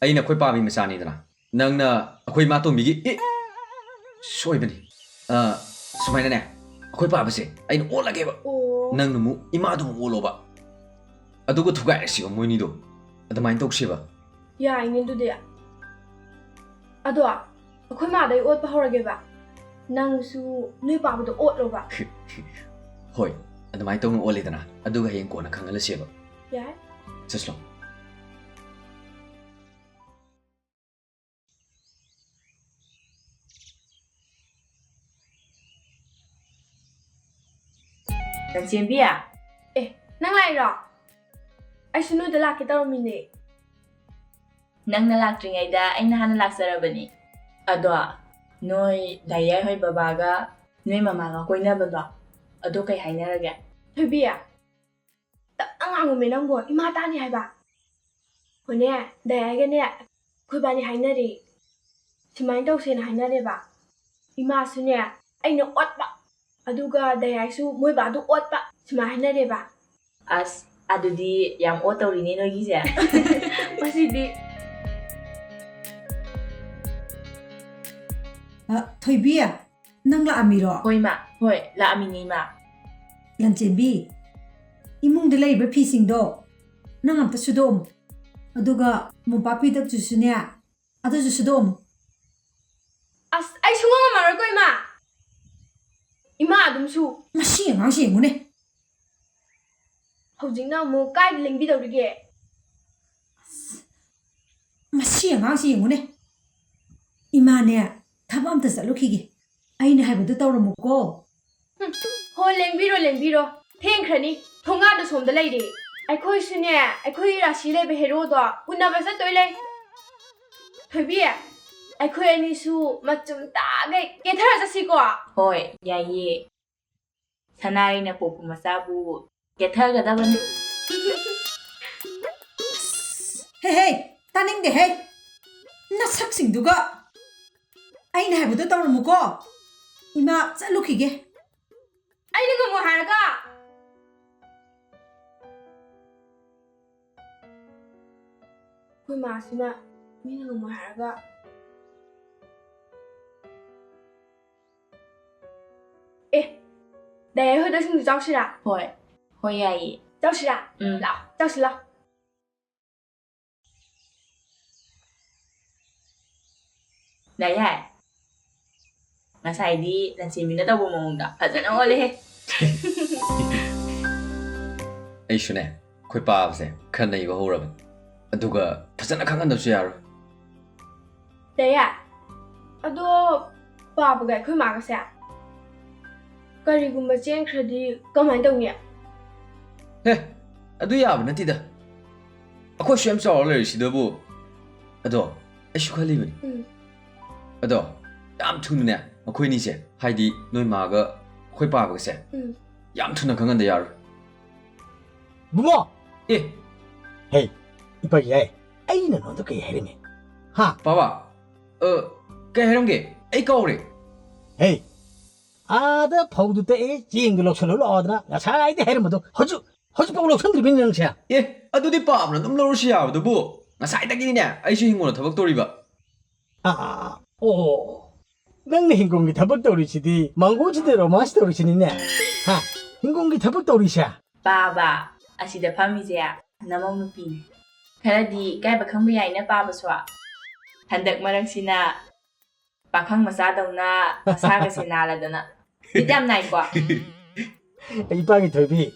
ꯑꯩꯅ ꯑꯩꯈꯣꯏ ꯄꯥꯕꯤ ꯃꯆꯥꯅꯤꯗꯅ, ꯅꯪꯅ ꯑꯩꯈꯣꯏ ꯏꯃꯥꯇꯣꯝꯕꯤꯒꯤ, ꯑꯦ, ꯁꯣꯏꯕꯅꯤ꯫ ꯑ, ꯁꯨꯃꯥꯏꯅꯅꯦ, ꯑꯩꯈꯣꯏ ꯄꯥꯕꯁꯦ ꯑꯩꯅ ꯑꯣꯠꯂꯒꯦꯕ꯫ ꯑꯣ꯫ ꯅꯪꯅ ꯑꯃꯨꯛ ꯏꯃꯥꯗꯣ ꯑꯃꯨꯛ ꯑꯣꯠꯂꯣꯕ꯫ ꯑꯗꯨꯒ ꯊꯨꯒꯥꯏꯔꯁꯤꯕ ꯃꯣꯏꯅꯤꯗꯣ꯫ ꯑꯗꯨꯃꯥꯏꯅ ꯇꯧꯁꯦꯕ꯫ ꯌꯥꯏꯅꯦ ꯑꯗꯨꯗꯤ꯫ ꯑꯗꯣ ꯑꯩꯈꯣꯏ ꯃꯥꯗꯩ ꯑꯣꯠꯄ ꯍꯧꯔꯒꯦꯕ꯫ ꯅꯪꯁꯨ ꯅꯣꯏ ꯄꯥꯕꯗꯣ ꯑꯣꯠꯂꯣꯕ꯫ ꯍꯣꯏ, ꯑꯗꯨꯃꯥꯏꯅ ꯇꯧꯅ ꯑꯣꯠꯂꯦꯗꯅ, ꯑꯗꯨꯒ ꯍꯌꯦꯡ ꯀꯣꯟꯅ ꯈꯪꯍꯜꯂꯁꯦꯕ꯫ ꯌꯥꯏ꯫ ꯆꯠꯂꯣ꯫ ꯂꯟꯆꯦꯟꯕꯤ? ꯑꯦ, ꯅꯪ ꯂꯥꯛꯏꯔꯣ? ꯑꯩꯁꯨ ꯅꯣꯏꯗ ꯂꯥꯛꯀꯦ ꯇꯧꯔꯝꯃꯤꯅꯦ꯫ ꯅꯪꯅ ꯂꯥꯛꯇ꯭ꯔꯤꯉꯩꯗ ꯑꯩꯅ ꯍꯥꯟꯅ ꯂꯥꯛꯆꯔꯕꯅꯤ꯫ ꯑꯗꯣ ꯅꯣꯏ ꯗꯥꯏꯌꯥꯏ ꯍꯣꯏ ꯕꯕꯥꯒ ꯅꯣꯏ ꯃꯃꯥꯒ ꯀꯣꯏꯅꯕꯗꯣ, ꯑꯗꯣ ꯀꯩ ꯍꯥꯏꯅꯔꯒꯦ? ꯊꯣꯏꯕꯤ, ꯇꯞꯅ ꯉꯥꯡꯉꯨꯃꯦ ꯅꯪꯕꯣ, ꯏꯃꯥ ꯇꯥꯅꯤ ꯍꯥꯏꯕ꯫ ꯍꯣꯅꯦ, ꯗꯥꯏꯌꯥꯏꯒꯅꯦ ꯑꯩꯈꯣꯏꯕꯥꯅꯤ ꯍꯥꯏꯅꯔꯦ꯫ ꯁꯨꯃꯥꯏꯅ ꯇꯧꯁꯦꯅ ꯍꯥꯏꯅꯔꯦꯕ꯫ ꯏꯃꯥꯁꯨꯅꯦ ꯑꯩꯅ ꯑꯣꯠꯄ, ꯑꯗꯨꯒ ꯗꯥꯏꯌꯥꯏꯁꯨ ꯃꯣꯏ ꯕꯥꯗꯨ ꯑꯣꯠꯄ, ꯁꯨꯃꯥꯏꯅ ꯍꯥꯏꯅꯔꯦꯕ꯫ ꯑꯁ, ꯑꯗꯨꯗꯤ ꯌꯥꯝ ꯑꯣꯠ ꯇꯧꯔꯤꯅꯦ ꯅꯣꯏꯒꯤꯁꯦ꯫ ꯃꯁꯤꯗꯤ꯫ ꯑ, ꯊꯣꯏꯕꯤ, ꯅꯪ ꯂꯥꯛꯑꯝꯃꯤꯔꯣ? ꯍꯣꯏ, ꯏꯃꯥ꯫ ꯍꯣꯏ, ꯂꯥꯛꯑꯝꯃꯤꯅꯦ, ꯏꯃꯥ꯫ ꯂꯟꯆꯦꯟꯕꯤ, ꯏꯃꯨꯡꯗ ꯂꯩꯔꯤꯕ ꯐꯤꯁꯤꯡꯗꯣ ꯅꯪ ꯑꯝꯇ ꯁꯨꯗꯣꯛꯑꯝꯃꯨ꯫ ꯑꯗꯨꯒ ꯃꯣꯝꯄꯥꯛ ꯐꯤꯗꯛꯇꯨꯁꯨꯅꯦ, ꯑꯗꯨꯁꯨ ꯁꯨꯗꯣꯛꯑꯝꯃꯨ꯫ ꯑꯁ, ꯑꯩ ꯁꯨꯡꯉꯝ ꯉꯝꯃꯔꯣꯏꯀꯣ, ꯏꯃꯥ꯫ ꯏꯃꯥ ꯑꯗꯨꯝ ꯁꯨ꯫ ꯃꯁꯤ ꯑꯉꯥꯡꯁꯤ ꯌꯦꯡꯉꯨꯅꯦ꯫ ꯍꯧꯖꯤꯛꯅ ꯑꯃꯨꯛ ꯀꯥꯏꯗ ꯂꯦꯡꯕꯤꯗꯧꯔꯤꯒꯦ? ꯑꯁ, ꯃꯁꯤ ꯑꯉꯥꯡꯁꯤ ꯌꯦꯡꯉꯨꯅꯦ꯫ ꯏꯃꯥꯅꯦ, ꯊꯕꯛ ꯑꯝꯇ ꯆꯠꯂꯨꯈꯤꯒꯦ꯫ ꯑꯩꯅ ꯍꯥꯏꯕꯗꯨ ꯇꯧꯔꯝꯃꯨꯀꯣ꯫ ꯍꯨꯝ, ꯍꯣ, ꯂꯦꯡꯕꯤꯔꯣ, ꯂꯦꯡꯕꯤꯔꯣ꯫ ꯊꯦꯡꯈ꯭ꯔꯅꯤ꯫ ꯊꯣꯡꯒꯥꯟꯗ ꯁꯣꯝꯗ ꯂꯩꯔꯦ꯫ ꯑꯩꯈꯣꯏꯁꯨꯅꯦ, ꯑꯩꯈꯣꯏꯒꯤ ꯔꯥꯁꯤ ꯂꯩꯕ ꯍꯦꯔꯣꯗꯣ ꯎꯅꯕ ꯆꯠꯇꯣꯏ ꯂꯩ꯫ ꯊꯣꯏꯕꯤ, ꯑꯩꯈꯣꯏ ꯑꯅꯤꯁꯨ ꯃꯆꯨꯝ ꯇꯥꯒꯩ ꯀꯦꯊꯔ ꯆꯠꯁꯤꯀꯣ? ꯍꯣꯏ, ꯌꯥꯏꯌꯦ꯫ ꯁꯅꯥꯔꯩꯅ ꯄꯣꯛꯄ ꯃꯆꯥꯕꯨ ꯀꯦꯊꯒꯗꯕꯅꯤ꯫ ꯍꯦ, ꯍꯦ, ꯇꯥꯅꯤꯡꯗꯦꯍꯦ꯫ ꯅꯁꯛꯁꯤꯡꯗꯨꯒ꯫ ꯑꯩꯅ ꯍꯥꯏꯕꯗꯣ ꯇꯧꯔꯝꯃꯨꯀꯣ꯫ ꯏꯃꯥ, ꯆꯠꯂꯨꯈꯤꯒꯦ꯫ ꯑꯩꯅ ꯉꯝꯃꯣ ꯍꯥꯏꯔꯒ꯫ ꯑꯩꯈꯣꯏ ꯃꯥꯁꯤꯅ ꯃꯤꯅ ꯉꯝꯃꯣꯏ ꯍꯥꯏꯔꯒ꯫ ꯑꯦ, ꯗꯥꯏꯔꯦꯛ ꯍꯣꯏꯗ ꯁꯤꯡꯖꯨ ꯆꯥꯎꯁꯤꯔꯥ? ꯍꯣꯏ꯫ ꯍꯣꯏ, ꯌꯥꯏꯌꯦ꯫ ꯆꯥꯎꯁꯤꯔꯥ? ꯎꯝ꯫ ꯂꯥꯛꯑꯣ, ꯆꯥꯎꯁꯤ ꯂꯥꯛꯑꯣ꯫ ꯗꯥ ꯌꯥꯏ, ꯉꯁꯥꯏꯗꯤ ꯂꯟꯆꯦꯟꯕꯤꯅ ꯇꯧꯕ ꯃꯑꯣꯡꯗ ꯐꯖꯅ ꯑꯣꯜꯂꯦꯍꯦ꯫ ꯑꯩꯁꯨꯅꯦ, ꯑꯩꯈꯣꯏ ꯄꯥꯕꯁꯦ ꯈꯔ ꯅꯩꯕ ꯍꯧꯔꯕꯅꯤ꯫ ꯑꯗꯨꯒ ꯐꯖꯅ ꯈꯪꯍꯟꯗꯕꯁꯨ ꯌꯥꯔꯣꯏ꯫ ꯗꯥ ꯌꯥꯏ, ꯑꯗꯣ ꯄꯥꯕꯒ ꯑꯩꯈꯣꯏ ꯃꯥꯒꯁꯦ ꯀꯔꯤꯒꯨꯝꯕ ꯆꯦꯟꯈ꯭ꯔꯗꯤ ꯀꯃꯥꯏꯅ ꯇꯧꯅꯤ? ꯍꯦ, ꯑꯗꯨ ꯌꯥꯕ ꯅꯠꯇꯦꯗ꯫ ꯑꯩꯈꯣꯏꯁꯨ ꯌꯥꯝ ꯆꯥꯎꯔ ꯂꯩꯔꯤꯁꯤꯗꯕꯨ꯫ ꯑꯗꯣ ꯑꯩꯁꯨ ꯈꯜꯂꯤꯕꯅꯤ꯫ ꯎꯝ꯫ ꯑꯗꯣ ꯌꯥꯝ ꯊꯨꯅꯅꯦ, ꯑꯩꯈꯣꯏꯅꯤꯁꯦ, ꯍꯥꯏꯗꯤ ꯅꯣꯏ ꯃꯥꯒ ꯑꯩꯈꯣꯏ ꯄꯥꯕꯒꯁꯦ, ꯎꯝ꯫ ꯌꯥꯝ ꯊꯨꯅ ꯈꯪꯍꯟꯗ ꯌꯥꯔꯣꯏ꯫ ꯕꯨꯡꯉꯣ! ꯑꯦ! ꯍꯦ, ꯏꯄꯥ ꯌꯥꯏ, ꯑꯩꯅ ꯅꯉꯣꯟꯗ ꯀꯩ ꯍꯥꯏꯔꯝꯃꯤ? ꯍꯥ? ꯄꯥꯕ, ꯑ, ꯀꯩ ꯍꯥꯏꯔꯝꯒꯦ? ꯑꯩ ꯀꯥꯎꯔꯦ꯫ ꯍꯦ, ꯑꯥꯗ ꯐꯧꯗꯨ ꯇꯛꯑꯦ, ꯆꯦꯡꯗꯨ ꯂꯧꯁꯜꯂꯨ ꯂꯥꯛꯑꯣꯗꯅ ꯉꯁꯥꯏꯗꯩ ꯍꯥꯏꯔꯝꯕꯗꯣ ꯍꯧꯖꯤꯛ, ꯍꯧꯖꯤꯛꯐꯥꯎ ꯂꯧꯁꯟꯗ꯭ꯔꯤꯕꯅꯤ ꯅꯪꯁꯦ? ꯑꯦ, ꯑꯗꯨꯗꯤ ꯄꯥꯕꯅ ꯑꯗꯨꯝ ꯂꯧꯔꯁꯨ ꯌꯥꯕꯗꯨꯕꯨ꯫ ꯉꯁꯥꯏꯗꯒꯤꯅꯦ ꯑꯩꯁꯨ ꯍꯤꯡꯒꯣꯜꯗ ꯊꯕꯛ ꯇꯧꯔꯤꯕ꯫ ꯑꯥ, ꯑꯣ, ꯅꯪꯅ ꯍꯤꯡꯒꯣꯜꯒꯤ ꯊꯕꯛ ꯇꯧꯔꯤꯁꯤꯗꯤ ꯃꯥꯡꯒꯣꯜꯁꯤꯗ romance ꯇꯧꯔꯤꯁꯤꯅꯤꯅꯦ꯫ ꯍꯥ? ꯍꯤꯡꯒꯣꯜꯒꯤ ꯊꯕꯛ ꯇꯧꯔꯤꯁꯦ? ꯄꯥꯕ, ꯑꯁꯤꯗ ꯐꯝꯃꯤꯁꯦ ꯅꯃꯧ ꯅꯨꯄꯤꯅꯦ꯫ ꯈꯔꯗꯤ ꯏꯀꯥꯏꯕ ꯈꯪꯕ ꯌꯥꯏꯅꯦ ꯄꯥꯕꯁꯨ꯫ ꯍꯟꯗꯛ ꯃꯔꯛꯁꯤꯅ ꯄꯥꯈꯪ ꯃꯆꯥꯗꯧꯅ ꯃꯁꯥꯒꯁꯦ ꯅꯥꯜꯂꯗꯅ꯫ ꯕꯤꯠ ꯌꯥꯝ ꯅꯥꯏꯀꯣ꯫ ꯏꯄꯥꯒꯤ ꯊꯣꯏꯕꯤ꯫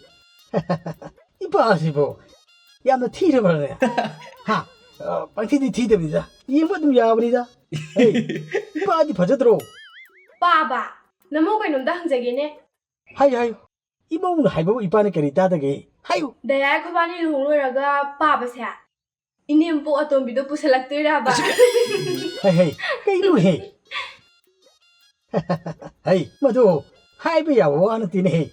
ꯏꯄꯥꯁꯤꯕꯨ ꯌꯥꯝꯅ ꯊꯤꯔꯕ꯭ꯔꯅꯦ? ꯍꯥ? ꯑ, ꯄꯪꯊꯤꯗꯤ ꯊꯤꯗꯕꯅꯤꯗ꯫ ꯌꯦꯡꯕ ꯑꯗꯨꯝ ꯌꯥꯕꯅꯤꯗ꯫ ꯍꯩ, ꯏꯄꯥꯗꯤ ꯐꯖꯗ꯭ꯔꯣ? ꯄꯥꯕ, ꯅꯃꯧ ꯀꯩꯅꯣꯝꯇ ꯍꯪꯖꯒꯦꯅꯦ꯫ ꯍꯥꯏꯌꯨ, ꯍꯥꯏꯌꯨ꯫ ꯏꯃꯧꯅ ꯍꯥꯏꯕꯕꯨ ꯏꯄꯥꯅ ꯀꯔꯤ ꯇꯥꯗꯒꯦ? ꯍꯥꯏꯌꯨ꯫ ꯗꯌꯥ ꯑꯩꯈꯣꯏꯕꯥꯅꯤ ꯂꯨꯍꯣꯡ ꯂꯣꯏꯔꯒ ꯄꯥꯕꯁꯦ ꯏꯅꯦꯝꯄꯣꯛ ꯑꯇꯣꯝꯕꯤꯗꯣ ꯄꯨꯁꯜꯂꯛꯇꯣꯏꯔꯕ? ꯍꯩ, ꯍꯩ, ꯀꯩꯅꯣꯍꯦ? ꯍꯩ, ꯃꯗꯨ ꯍꯥꯏꯕ ꯌꯥꯕ ꯋꯥ ꯅꯠꯇꯦꯅꯦꯍꯦ꯫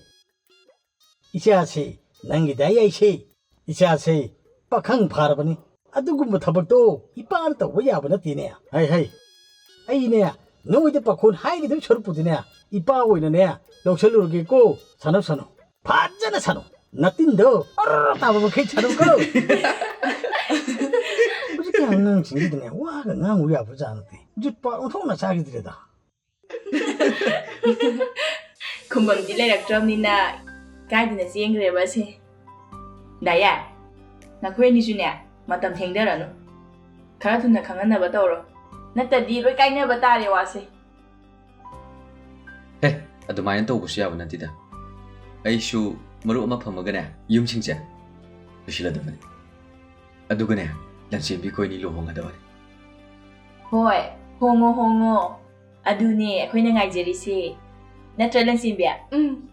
ꯏꯆꯥꯁꯤ ꯅꯪꯒꯤꯗ ꯌꯩꯁꯤ꯫ ꯏꯆꯥꯁꯤ ꯄꯥꯈꯪ ꯐꯥꯔꯕꯅꯤ꯫ ꯑꯗꯨꯒꯨꯝꯕ ꯊꯕꯛꯇꯣ ꯏꯄꯥꯅ ꯇꯧꯕ ꯌꯥꯕ ꯅꯠꯇꯦꯅꯦ꯫ ꯍꯩ, ꯍꯩ, ꯑꯩꯅꯦ ꯅꯣꯏꯗ ꯄꯥꯈꯣꯟ ꯍꯥꯏꯒꯗꯕ ꯁꯔꯨꯛꯄꯨꯗꯤꯅꯦ, ꯏꯄꯥ ꯑꯣꯏꯅꯅꯦ ꯂꯧꯁꯜꯂꯨꯔꯒꯦꯀꯣ꯫ ꯁꯥꯟꯅꯧ, ꯁꯥꯟꯅꯧ꯫ ꯐꯖꯅ ꯁꯥꯟꯅꯧ꯫ ꯅꯇꯤꯟꯗꯣ ꯑꯣꯔꯣ ꯇꯥꯕ ꯃꯈꯩ ꯁꯥꯟꯅꯧꯀꯣ꯫ ꯍꯧꯖꯤꯛ ꯑꯉꯥꯡꯁꯤꯡꯁꯤꯗꯅꯦ ꯋꯥꯒ ꯉꯥꯡꯉꯨ ꯌꯥꯕ ꯖꯥꯠ ꯅꯠꯇꯦ꯫ ꯖꯨꯠ ꯄꯥ ꯑꯣꯟꯊꯣꯛꯅ ꯆꯥꯈꯤꯗ꯭ꯔꯦꯗ꯫ ꯈꯨꯝꯐꯝꯗꯤ ꯂꯩꯔꯛꯇ꯭ꯔꯕꯅꯤꯅ ꯀꯥꯏꯗꯅ ꯆꯦꯟꯈ꯭ꯔꯦꯕ ꯑꯁꯦ꯫ ꯗꯥꯌꯥ, ꯅꯈꯣꯏ ꯑꯅꯤꯁꯨꯅꯦ ꯃꯇꯝ ꯊꯦꯡꯊꯔꯅꯨ꯫ ꯈꯔ ꯊꯨꯅ ꯈꯪꯍꯟꯅꯕ ꯇꯧꯔꯣ꯫ ꯅꯠꯇꯗꯤ ꯂꯣꯏ ꯀꯥꯏꯅꯕ ꯇꯥꯔꯦ ꯋꯥꯁꯦ꯫ ꯍꯦ, ꯑꯗꯨꯃꯥꯏꯅ ꯇꯧꯕꯁꯨ ꯌꯥꯕ ꯅꯠꯇꯦꯗ꯫ ꯑꯩꯁꯨ ꯃꯔꯨꯞ ꯑꯃ ꯐꯝꯃꯒꯅꯦ ꯌꯨꯝꯁꯤꯡꯁꯦ ꯂꯣꯏꯁꯤꯜꯂꯗꯕꯅꯤ꯫ ꯑꯗꯨꯒꯅꯦ ꯂꯟꯆꯦꯟꯕꯤ ꯑꯩꯈꯣꯏꯅꯤ ꯂꯨꯍꯣꯡꯒꯗꯕꯅꯤ꯫ ꯍꯣꯏ, ꯍꯣꯡꯉꯣ ꯍꯣꯡꯉꯣ꯫ ꯑꯗꯨꯅꯦ ꯑꯩꯈꯣꯏꯅ ꯉꯥꯏꯖꯔꯤꯁꯦ꯫ ꯅꯠꯇ꯭ꯔ ꯂꯟꯆꯦꯟꯕꯤ? ꯎꯝ꯫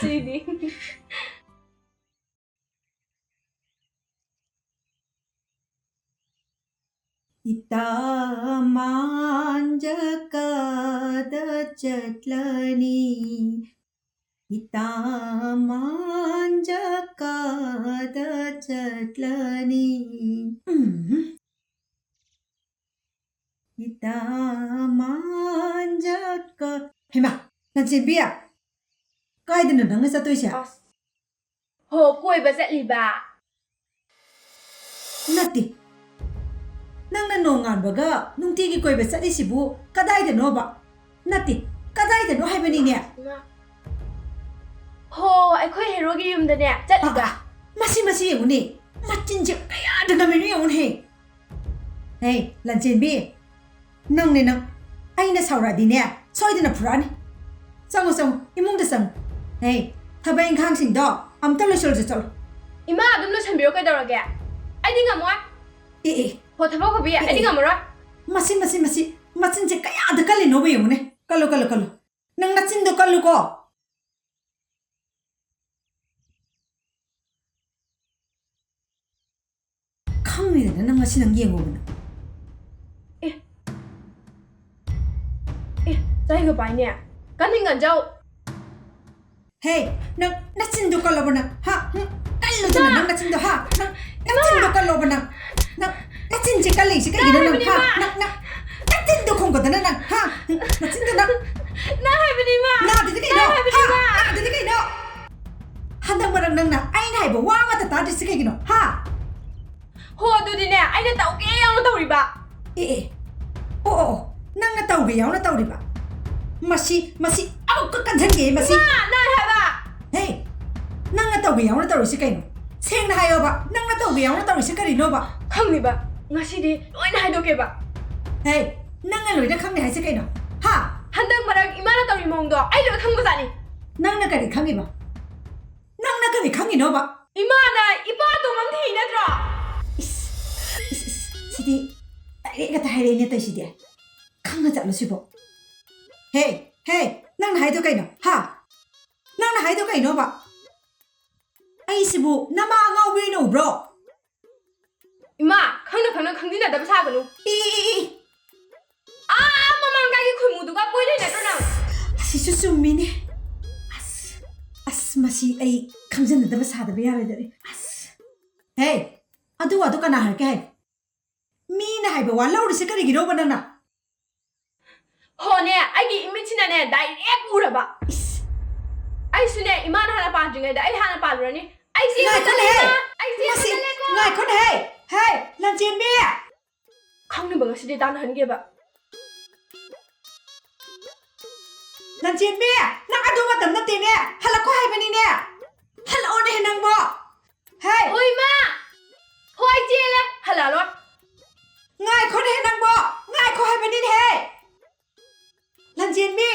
ꯁꯤꯗꯤ꯫ ꯏꯇꯥ ꯃꯥꯟꯖ ꯀꯥꯗ ꯆꯠꯂꯅꯤ? ꯏꯇꯥ ꯃꯥꯟꯖ ꯀꯥꯗ ꯆꯠꯂꯅꯤ? ꯎꯝ꯫ ꯏꯇꯥ ꯃꯥꯟꯖ ꯀꯥ- ꯍꯩꯃꯥ, ꯂꯟꯆꯦꯟꯕꯤ, ꯀꯥꯏꯗꯅꯣ ꯅꯪꯅ ꯆꯠꯇꯣꯏꯁꯦ? ꯑꯁ꯫ ꯍꯣ, ꯀꯣꯏꯕ ꯆꯠꯂꯤꯕ꯫ ꯅꯠꯇꯦ꯫ ꯅꯪꯅ ꯅꯣꯡꯉꯥꯟꯕꯒ ꯅꯨꯡꯇꯤꯒꯤ ꯀꯣꯏꯕ ꯆꯠꯂꯤꯁꯤꯕꯨ ꯀꯗꯥꯏꯗꯅꯣꯕ? ꯅꯠꯇꯦ, ꯀꯗꯥꯏꯗꯅꯣ ꯍꯥꯏꯕꯅꯤꯅꯦ꯫ ꯏꯃꯥ꯫ ꯍꯣ, ꯑꯩꯈꯣꯏ ꯍꯦꯔꯣꯒꯤ ꯌꯨꯝꯗꯅꯦ ꯆꯠꯂꯤꯕ꯫ ꯑꯥ, ꯃꯁꯤ, ꯃꯁꯤ ꯌꯦꯡꯉꯨꯅꯦ꯫ ꯃꯆꯤꯟꯁꯦ ꯀꯌꯥꯗ ꯀꯝꯃꯤꯅꯣ ꯌꯦꯡꯉꯨꯅꯦꯍꯦ꯫ ꯍꯦ, ꯂꯟꯆꯦꯟꯕꯤ, ꯅꯪꯅꯦ ꯅꯪ꯫ ꯑꯩꯅ ꯁꯥꯎꯔꯛꯑꯗꯤꯅꯦ, ꯁꯣꯏꯗꯅ ꯐꯨꯔꯛꯑꯅꯤ꯫ ꯆꯪꯉꯣ, ꯆꯪꯉꯣ, ꯏꯃꯨꯡꯗ ꯆꯪꯉꯣ꯫ ꯍꯦ, ꯊꯕꯛ ꯏꯪꯈꯥꯡꯁꯤꯡꯗꯣ ꯑꯝꯇ ꯂꯣꯏꯁꯤꯜꯂꯨꯁꯤ ꯆꯠꯂꯣ꯫ ꯏꯃꯥ, ꯑꯗꯨꯝ ꯂꯣꯏꯁꯟꯕꯤꯔꯣ, ꯀꯩꯗꯧꯔꯒꯦ? ꯑꯩꯗꯤ ꯉꯝꯃꯣꯏ꯫ ꯑꯦ, ꯑꯦ, ꯍꯣ, ꯊꯕꯛ ꯐꯕꯤ, ꯑꯩꯗꯤ ꯑꯦ꯫ ꯉꯝꯃꯔꯣꯏ꯫ ꯃꯁꯤ, ꯃꯁꯤ, ꯃꯁꯤ, ꯃꯆꯤꯟꯁꯦ ꯀꯌꯥꯗ ꯀꯜꯂꯤꯅꯣꯕ ꯌꯦꯡꯉꯨꯅꯦ꯫ ꯀꯜꯂꯨ, ꯀꯜꯂꯨ, ꯀꯜꯂꯨ꯫ ꯅꯪ ꯅꯆꯤꯟꯗꯣ ꯀꯜꯂꯨꯀꯣ꯫ ꯈꯪꯅꯤꯗꯅ ꯅꯪ ꯉꯁꯤ ꯅꯪ ꯌꯦꯡꯉꯣꯕ ꯅꯪ꯫ ꯑꯦ, ꯆꯩꯒ ꯄꯥꯏꯅꯦ꯫ ꯀꯟꯅꯤꯡ ꯀꯟꯖꯧ꯫ ꯍꯦ, ꯅꯪ ꯅꯆꯤꯟꯗꯣ ꯀꯜꯂꯣꯕ ꯅꯪ, ꯍꯥ? ꯍꯨꯝ? ꯀꯜꯂꯨꯗꯅ ꯅꯪ ꯅꯆꯤꯟꯗꯣ, ꯍꯥ? ꯅꯪ ꯅꯆꯤꯟꯗꯣ ꯀꯜꯂꯣꯕ ꯅꯪ꯫ ꯅꯪ ꯅꯆꯤꯟꯁꯦ ꯀꯜꯂꯤꯁꯦ ꯀꯩꯒꯤꯅꯣ ꯅꯪ, ꯍꯥ? ꯅꯪ, ꯅꯪ ꯅꯆꯤꯟꯗꯣ ꯈꯨꯝꯒꯗꯅ ꯅꯪ, ꯍꯥ? ꯍꯨꯝ? ꯅꯆꯤꯟꯗꯣ ꯅꯪ ꯅꯪ ꯍꯥꯏꯕꯅꯤ, ꯏꯃꯥ꯫ ꯅꯥꯗꯗꯤ ꯀꯩꯅꯣ? ꯅꯪ ꯍꯥꯏꯕꯅꯤ, ꯍꯥ? ꯏꯃꯥ꯫ ꯅꯥꯗꯗꯤ ꯀꯩꯅꯣ? ꯍꯟꯗꯛ ꯃꯔꯛ ꯅꯪꯅ ꯑꯩꯅ ꯍꯥꯏꯕ ꯋꯥ ꯑꯃꯠꯇ ꯇꯥꯗ꯭ꯔꯤꯁꯦ ꯀꯩꯒꯤꯅꯣ, ꯍꯥ? ꯍꯣ, ꯑꯗꯨ ꯑꯣ, ꯑꯣ, ꯑꯣ, ꯅꯪꯅ ꯇꯧꯒꯦ ꯌꯥꯎꯅ ꯇꯧꯔꯤꯕ? ꯃꯁꯤ, ꯃꯁꯤ ꯑꯃꯨꯛꯀ ꯀꯟꯁꯟꯒꯦ, ꯃꯁꯤ꯫ ꯏꯃꯥ, ꯅꯥꯏ ꯍꯥꯏꯕ! ꯍꯦ, ꯅꯪꯅ ꯇꯧꯒꯦ ꯌꯥꯎꯅ ꯇꯧꯔꯤꯁꯤ ꯀꯩꯅꯣ? ꯁꯦꯡꯅ ꯍꯥꯏꯌꯣꯕ, ꯅꯪꯅ ꯇꯧꯒꯦ ꯌꯥꯎꯅ ꯇꯧꯔꯤꯁꯤ ꯀꯔꯤꯅꯣꯕ? ꯈꯪꯅꯤꯕ, ꯉꯁꯤꯗꯤ ꯂꯣꯏꯅ ꯍꯥꯏꯗꯣꯛꯀꯦꯕ꯫ ꯍꯦ, ꯅꯪꯅ ꯂꯣꯏꯅ ꯈꯪꯅꯤ ꯍꯥꯏꯁꯤ ꯀꯩꯅꯣ? ꯍꯥ? ꯍꯟꯗꯛ ꯃꯔꯛ ꯏꯃꯥꯅ ꯇꯧꯔꯤ ꯃꯑꯣꯡꯗꯣ ꯑꯩ ꯂꯣꯏ ꯈꯪꯕꯖꯥꯠꯅꯤ꯫ ꯅꯪꯅ ꯀꯔꯤ ꯈꯪꯉꯤꯕ? ꯅꯪꯅ ꯀꯔꯤ ꯈꯪꯉꯤꯅꯣꯕ? ꯏꯃꯥꯅ ꯏꯄꯥ ꯑꯇꯣꯝꯕ ꯑꯃ ꯊꯤ ꯅꯠꯇ꯭ꯔꯣ? ꯏꯁ, ꯏꯁ, ꯏꯁ, ꯁꯤꯗꯤ ꯗꯥꯏꯔꯦꯛ ꯍꯦꯛꯇ ꯍꯥꯏꯔꯛꯏꯅꯦ ꯇꯧꯏꯁꯤꯗꯤ꯫ ꯈꯪꯅ ꯆꯠꯂꯨ ꯁꯤꯕꯣ꯫ ꯍꯦ, ꯍꯦ, ꯅꯪꯅ ꯍꯥꯏꯗꯣ ꯀꯩꯅꯣ? ꯍꯥ? ꯅꯪꯅ ꯍꯥꯏꯗꯣ ꯀꯩꯅꯣꯕ? ꯑꯩꯁꯤꯕꯨ ꯅꯃꯥ ꯑꯉꯥꯎꯕꯤ ꯑꯣꯏꯅ ꯎꯕ꯭ꯔꯣ? ꯏꯃꯥ, ꯈꯪꯅ ꯈꯪꯅ ꯈꯪꯖꯤꯟꯅꯗꯕ ꯁꯥꯒꯅꯨ꯫ E, E, E, E. ꯑꯥ, ꯃꯃꯥꯡꯒꯥꯏꯒꯤ ꯈꯨꯟꯃꯨꯗꯨꯒ ꯀꯣꯏ ꯂꯩꯅꯗ꯭ꯔꯣ ꯅꯪ? ꯑꯁꯤꯁꯨ ꯆꯨꯝꯃꯤꯅꯦ꯫ ꯑꯁ, ꯑꯁ, ꯃꯁꯤ ꯑꯩ ꯈꯪꯖꯤꯟꯅꯗꯕ ꯁꯥꯗꯕ ꯌꯥꯔꯣꯏꯗꯧꯔꯤ꯫ ꯑꯁ꯫ ꯍꯦ, ꯑꯗꯨ ꯋꯥꯗꯣ ꯀꯅꯥ ꯍꯥꯏꯔꯛꯀꯦ ꯍꯥꯏ? ꯃꯤꯅ ꯍꯥꯏꯕ ꯋꯥ ꯂꯧꯔꯤꯁꯦ ꯀꯔꯤꯒꯤꯅꯣꯕ ꯅꯪꯅ? ꯍꯣꯅꯦ, ꯑꯩꯒꯤ ꯏꯃꯤꯠꯁꯤꯅꯅꯦ ꯗꯥꯏꯔꯦꯛ ꯎꯔꯕ꯫ ꯏꯁ꯫ ꯑꯩꯁꯨꯅꯦ, ꯏꯃꯥꯅ ꯍꯥꯟꯅ ꯄꯥꯟꯗ꯭ꯔꯤꯉꯩꯗ ꯑꯩ ꯍꯥꯟꯅ ꯄꯥꯜꯂꯨꯔꯅꯤ꯫ ꯑꯩ ꯆꯦꯟꯕ ꯉꯥꯏꯈꯣꯅꯦꯍꯦ! ꯆꯠꯂꯦ, ꯏꯃꯥ! ꯑꯩ ꯆꯦꯟꯕ ꯃꯁꯤ, ꯆꯠꯂꯦꯀꯣ! ꯉꯥꯏꯈꯣꯅꯦꯍꯦ! ꯍꯦ, ꯂꯟꯆꯦꯟꯕꯤ! ꯈꯪꯅꯕ ꯉꯁꯤꯗꯤ ꯇꯥꯟꯅꯍꯟꯒꯦꯕ꯫ ꯂꯟꯆꯦꯟꯕꯤ, ꯅꯪ ꯑꯗꯨ ꯃꯇꯝ ꯅꯠꯇꯦꯅꯦ, ꯍꯜꯂꯛꯈꯣ ꯍꯥꯏꯕꯅꯤꯅꯦ꯫ ꯍꯜꯂꯛꯑꯣꯅꯦ ꯅꯪꯕꯣ꯫ ꯍꯦ! ꯍꯣꯏ, ꯏꯃꯥ! ꯍꯣꯏ, ꯆꯦꯜꯂꯦ, ꯍꯜꯂꯛꯑꯔꯣꯏ꯫ ꯉꯥꯏꯈꯣꯅꯦ ꯅꯪꯕꯣ, ꯉꯥꯏꯈꯣ ꯍꯥꯏꯕꯅꯤꯅꯦꯍꯦ꯫ ꯂꯟꯆꯦꯟꯕꯤ,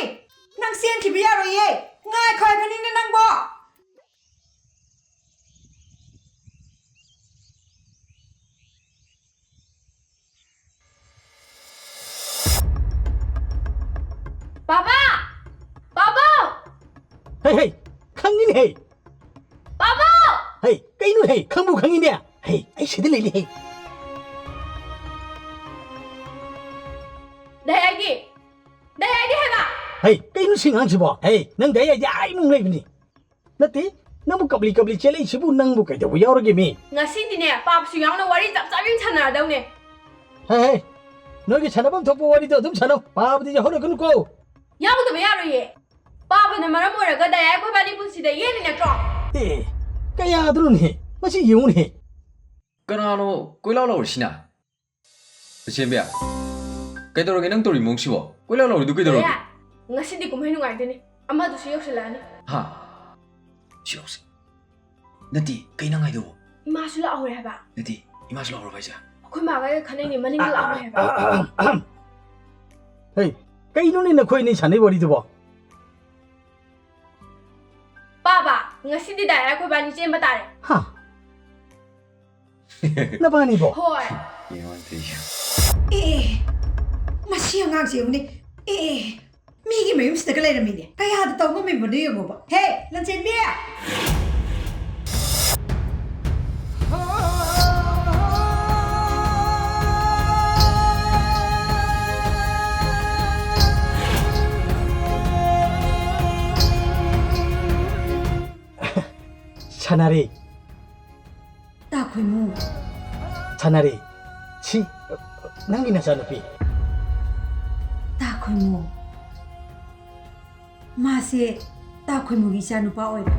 ꯅꯪ ꯆꯦꯟꯈꯤꯕ ꯌꯥꯔꯣꯏꯌꯦ, ꯉꯥꯏꯈꯣ ꯍꯥꯏꯕꯅꯤꯅꯦ ꯅꯪꯕꯣ꯫ ꯄꯥꯕ! ꯄꯥꯕ! ꯍꯩ, ꯍꯩ, ꯈꯪꯉꯤꯅꯦ, ꯍꯩ꯫ ꯄꯥꯕ! ꯍꯩ, ꯀꯩꯅꯣ, ꯍꯩ, ꯈꯪꯕꯨ ꯈꯪꯉꯤꯅꯦ꯫ ꯍꯩ, ꯑꯩ ꯁꯤꯗ ꯂꯩꯅꯦ, ꯍꯩ꯫ ꯗꯥꯏ ꯍꯥꯏꯗꯤ? ꯗꯥꯏ ꯍꯥꯏꯗꯤ ꯍꯥꯏꯕ? ꯍꯩ, ꯀꯩꯅꯣ ꯁꯤ ꯑꯉꯥꯡꯁꯤꯕꯣ? ꯍꯩ, ꯅꯪ ꯗꯥꯏ ꯍꯥꯏꯗꯤ ꯑꯥ ꯏꯃꯨꯡ ꯂꯩꯕꯅꯤ꯫ ꯅꯠꯇꯦ, ꯅꯪꯕꯨ ꯀꯞꯂꯤ ꯀꯞꯂꯤ ꯆꯦꯜꯂꯛꯏꯁꯤꯕꯨ ꯅꯪꯕꯨ ꯀꯩꯗꯧꯕ ꯌꯥꯎꯔꯒꯦ ꯃꯤ? ꯉꯁꯤꯗꯤꯅꯦ, ꯄꯥꯕꯁꯨ ꯌꯥꯎꯅ ꯋꯥꯔꯤ ꯆꯞ ꯆꯥꯕꯤ ꯑꯃ ꯁꯥꯟꯅꯔꯗꯧꯅꯦ꯫ ꯍꯦ, ꯍꯦ, ꯅꯣꯏꯒꯤ ꯁꯥꯟꯅꯐꯝ ꯊꯣꯛꯄ ꯋꯥꯔꯤꯗꯣ ꯑꯗꯨꯝ ꯁꯥꯟꯅꯧ, ꯄꯥꯕꯗꯤ ꯌꯥꯎꯍꯜꯂꯛꯀꯅꯨꯀꯣ꯫ ꯌꯥꯎꯗꯕ ꯌꯥꯔꯣꯏꯌꯦ꯫ ꯄꯥꯕꯅ ꯃꯔꯝ ꯑꯣꯏꯔꯒ ꯗꯌꯥ ꯑꯩꯈꯣꯏꯕꯥꯅꯤ ꯄꯨꯟꯁꯤꯗ ꯌꯦꯠꯂꯤ ꯅꯠꯇ꯭ꯔꯣ? ꯑꯦ, ꯀꯌꯥꯗꯅꯣꯅꯦꯍꯦ? ꯃꯁꯤ ꯌꯦꯡꯉꯨꯅꯦꯍꯦ꯫ ꯀꯅꯥꯅꯣ ꯀꯣꯏꯂꯥꯎ ꯂꯥꯎꯔꯤꯁꯤꯅ? ꯂꯟꯆꯦꯟꯕꯤ, ꯀꯩꯗꯧꯔꯒꯦ ꯅꯪ ꯇꯧꯔꯤ ꯃꯑꯣꯡꯁꯤꯕꯣ? ꯀꯣꯏꯂꯥꯎ ꯂꯥꯎꯔꯤꯗꯨ ꯀꯩꯗꯧꯔꯒꯦ? ꯌꯥ, ꯉꯁꯤꯗꯤ ꯀꯨꯝꯍꯩ ꯅꯨꯡꯉꯥꯏꯗꯣꯏꯅꯤ꯫ ꯑꯃꯗꯨꯁꯨ ꯌꯧꯁꯤꯜꯂꯛꯑꯅꯤ꯫ ꯍꯥ? ꯁꯤ ꯌꯧꯁꯤ-, ꯅꯠꯇꯦ, ꯀꯩ ꯅꯪ ꯍꯥꯏꯗꯨꯕꯣ? ꯏꯃꯥꯁꯨ ꯂꯥꯛꯍꯧꯔꯦ ꯍꯥꯏꯕ꯫ ꯅꯠꯇꯦ, ꯏꯃꯥꯁꯨ ꯂꯥꯛꯍꯧꯔꯕ ꯍꯥꯏꯁꯦ? ꯑꯩꯈꯣꯏ ꯃꯥꯒ ꯑꯩꯒ ꯈꯟꯅꯩꯅꯦ, ꯃꯅꯤꯡꯗ ꯂꯥꯛꯍꯧꯔꯦ ꯍꯥꯏꯕ꯫ ꯍꯩ, ꯀꯩꯅꯣꯅꯦ ꯅꯈꯣꯏ ꯑꯅꯤ ꯁꯥꯟꯅꯩ ꯋꯥꯔꯤꯗꯨꯕꯣ? ꯄꯥꯕ, ꯉꯁꯤꯗꯤ ꯗꯥꯏꯔꯦꯛ ꯑꯩꯈꯣꯏ ꯕꯥꯅꯤ ꯆꯦꯟꯕ ꯇꯥꯔꯦ꯫ ꯍꯥ? ꯅꯕꯥꯅꯤꯕꯣ? ꯍꯣꯏ꯫ ꯌꯦꯡꯉꯣ ꯇꯧꯔꯤꯁꯦ꯫ ꯑꯦ, ꯃꯁꯤ ꯑꯉꯥꯡꯁꯦ ꯌꯦꯡꯉꯨꯅꯦ꯫ ꯑꯦ, ꯃꯤꯒꯤ ꯃꯌꯨꯝꯁꯤꯗꯒ ꯂꯩꯔꯝꯃꯤꯅꯦ꯫ ꯀꯌꯥꯗ ꯇꯧ ꯉꯝꯃꯤꯕꯅꯣ ꯌꯦꯡꯉꯣꯕ꯫ ꯍꯦ, ꯂꯟꯆꯦꯟꯕꯤ! ꯁꯥꯟꯅꯔꯤ꯫ ꯇꯥ ꯈꯣꯏꯃꯨ꯫ ꯁꯥꯟꯅꯔꯤ꯫ ꯁꯤ ꯅꯪꯒꯤ ꯅꯆꯥꯅꯨꯄꯤ꯫ ꯇꯥ ꯈꯣꯏꯃꯨ꯫ ꯃꯥꯁꯦ ꯇꯥ ꯈꯣꯏꯃꯨꯒꯤ ꯏꯆꯥꯅꯨꯄꯥ ꯑꯣꯏꯕ꯫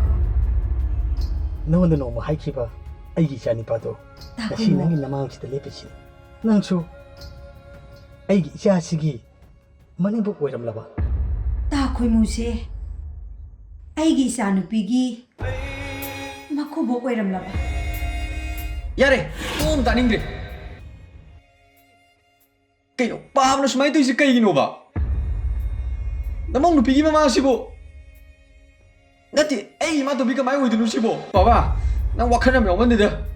ꯅꯉꯣꯟꯗ ꯅꯣꯡꯃ ꯍꯥꯏꯈꯤꯕ ꯑꯩꯒꯤ ꯏꯆꯥꯅꯨꯄꯥꯗꯣ ꯇꯥ ꯉꯁꯤ ꯈꯣꯏꯃꯨ꯫ ꯅꯪꯒꯤ ꯅꯃꯥꯡꯁꯤꯗ ꯂꯦꯞꯄꯤꯁꯤꯅꯤ꯫ ꯅꯪꯁꯨ ꯑꯩꯒꯤ ꯏꯆꯥꯁꯤꯒꯤ ꯃꯅꯦꯝꯕꯣꯛ ꯑꯣꯏꯔꯝꯂꯕ? ꯇꯥ ꯈꯣꯏꯃꯨꯁꯦ ꯑꯩꯒꯤ ꯏꯆꯥꯅꯨꯄꯤꯒꯤ ꯃꯀꯨꯕꯣꯛ ꯑꯣꯏꯔꯝꯂꯕ? ꯌꯥꯔꯦ, ꯇꯣꯛꯑꯣ, ꯇꯥꯅꯤꯡꯗ꯭ꯔꯦ꯫ ꯀꯩꯅꯣ, ꯄꯥꯕꯅ ꯁꯨꯃꯥꯏꯅ ꯇꯧꯔꯤꯁꯦ ꯀꯩꯒꯤꯅꯣꯕ? ꯅꯃꯧ ꯅꯨꯄꯤꯒꯤ ꯃꯃꯥꯁꯤꯕꯨ, ꯅꯠꯇꯦ, ꯑꯩ ꯏꯃꯥ ꯇꯣꯝꯕꯤ ꯀꯃꯥꯏꯅ ꯑꯣꯏꯗꯣꯏꯅꯣ ꯁꯤꯕꯣ? ꯄꯥꯕ, ꯅꯪ ꯋꯥꯈꯜ ꯌꯥꯝ ꯌꯥꯎꯃꯟꯗꯦꯗ꯫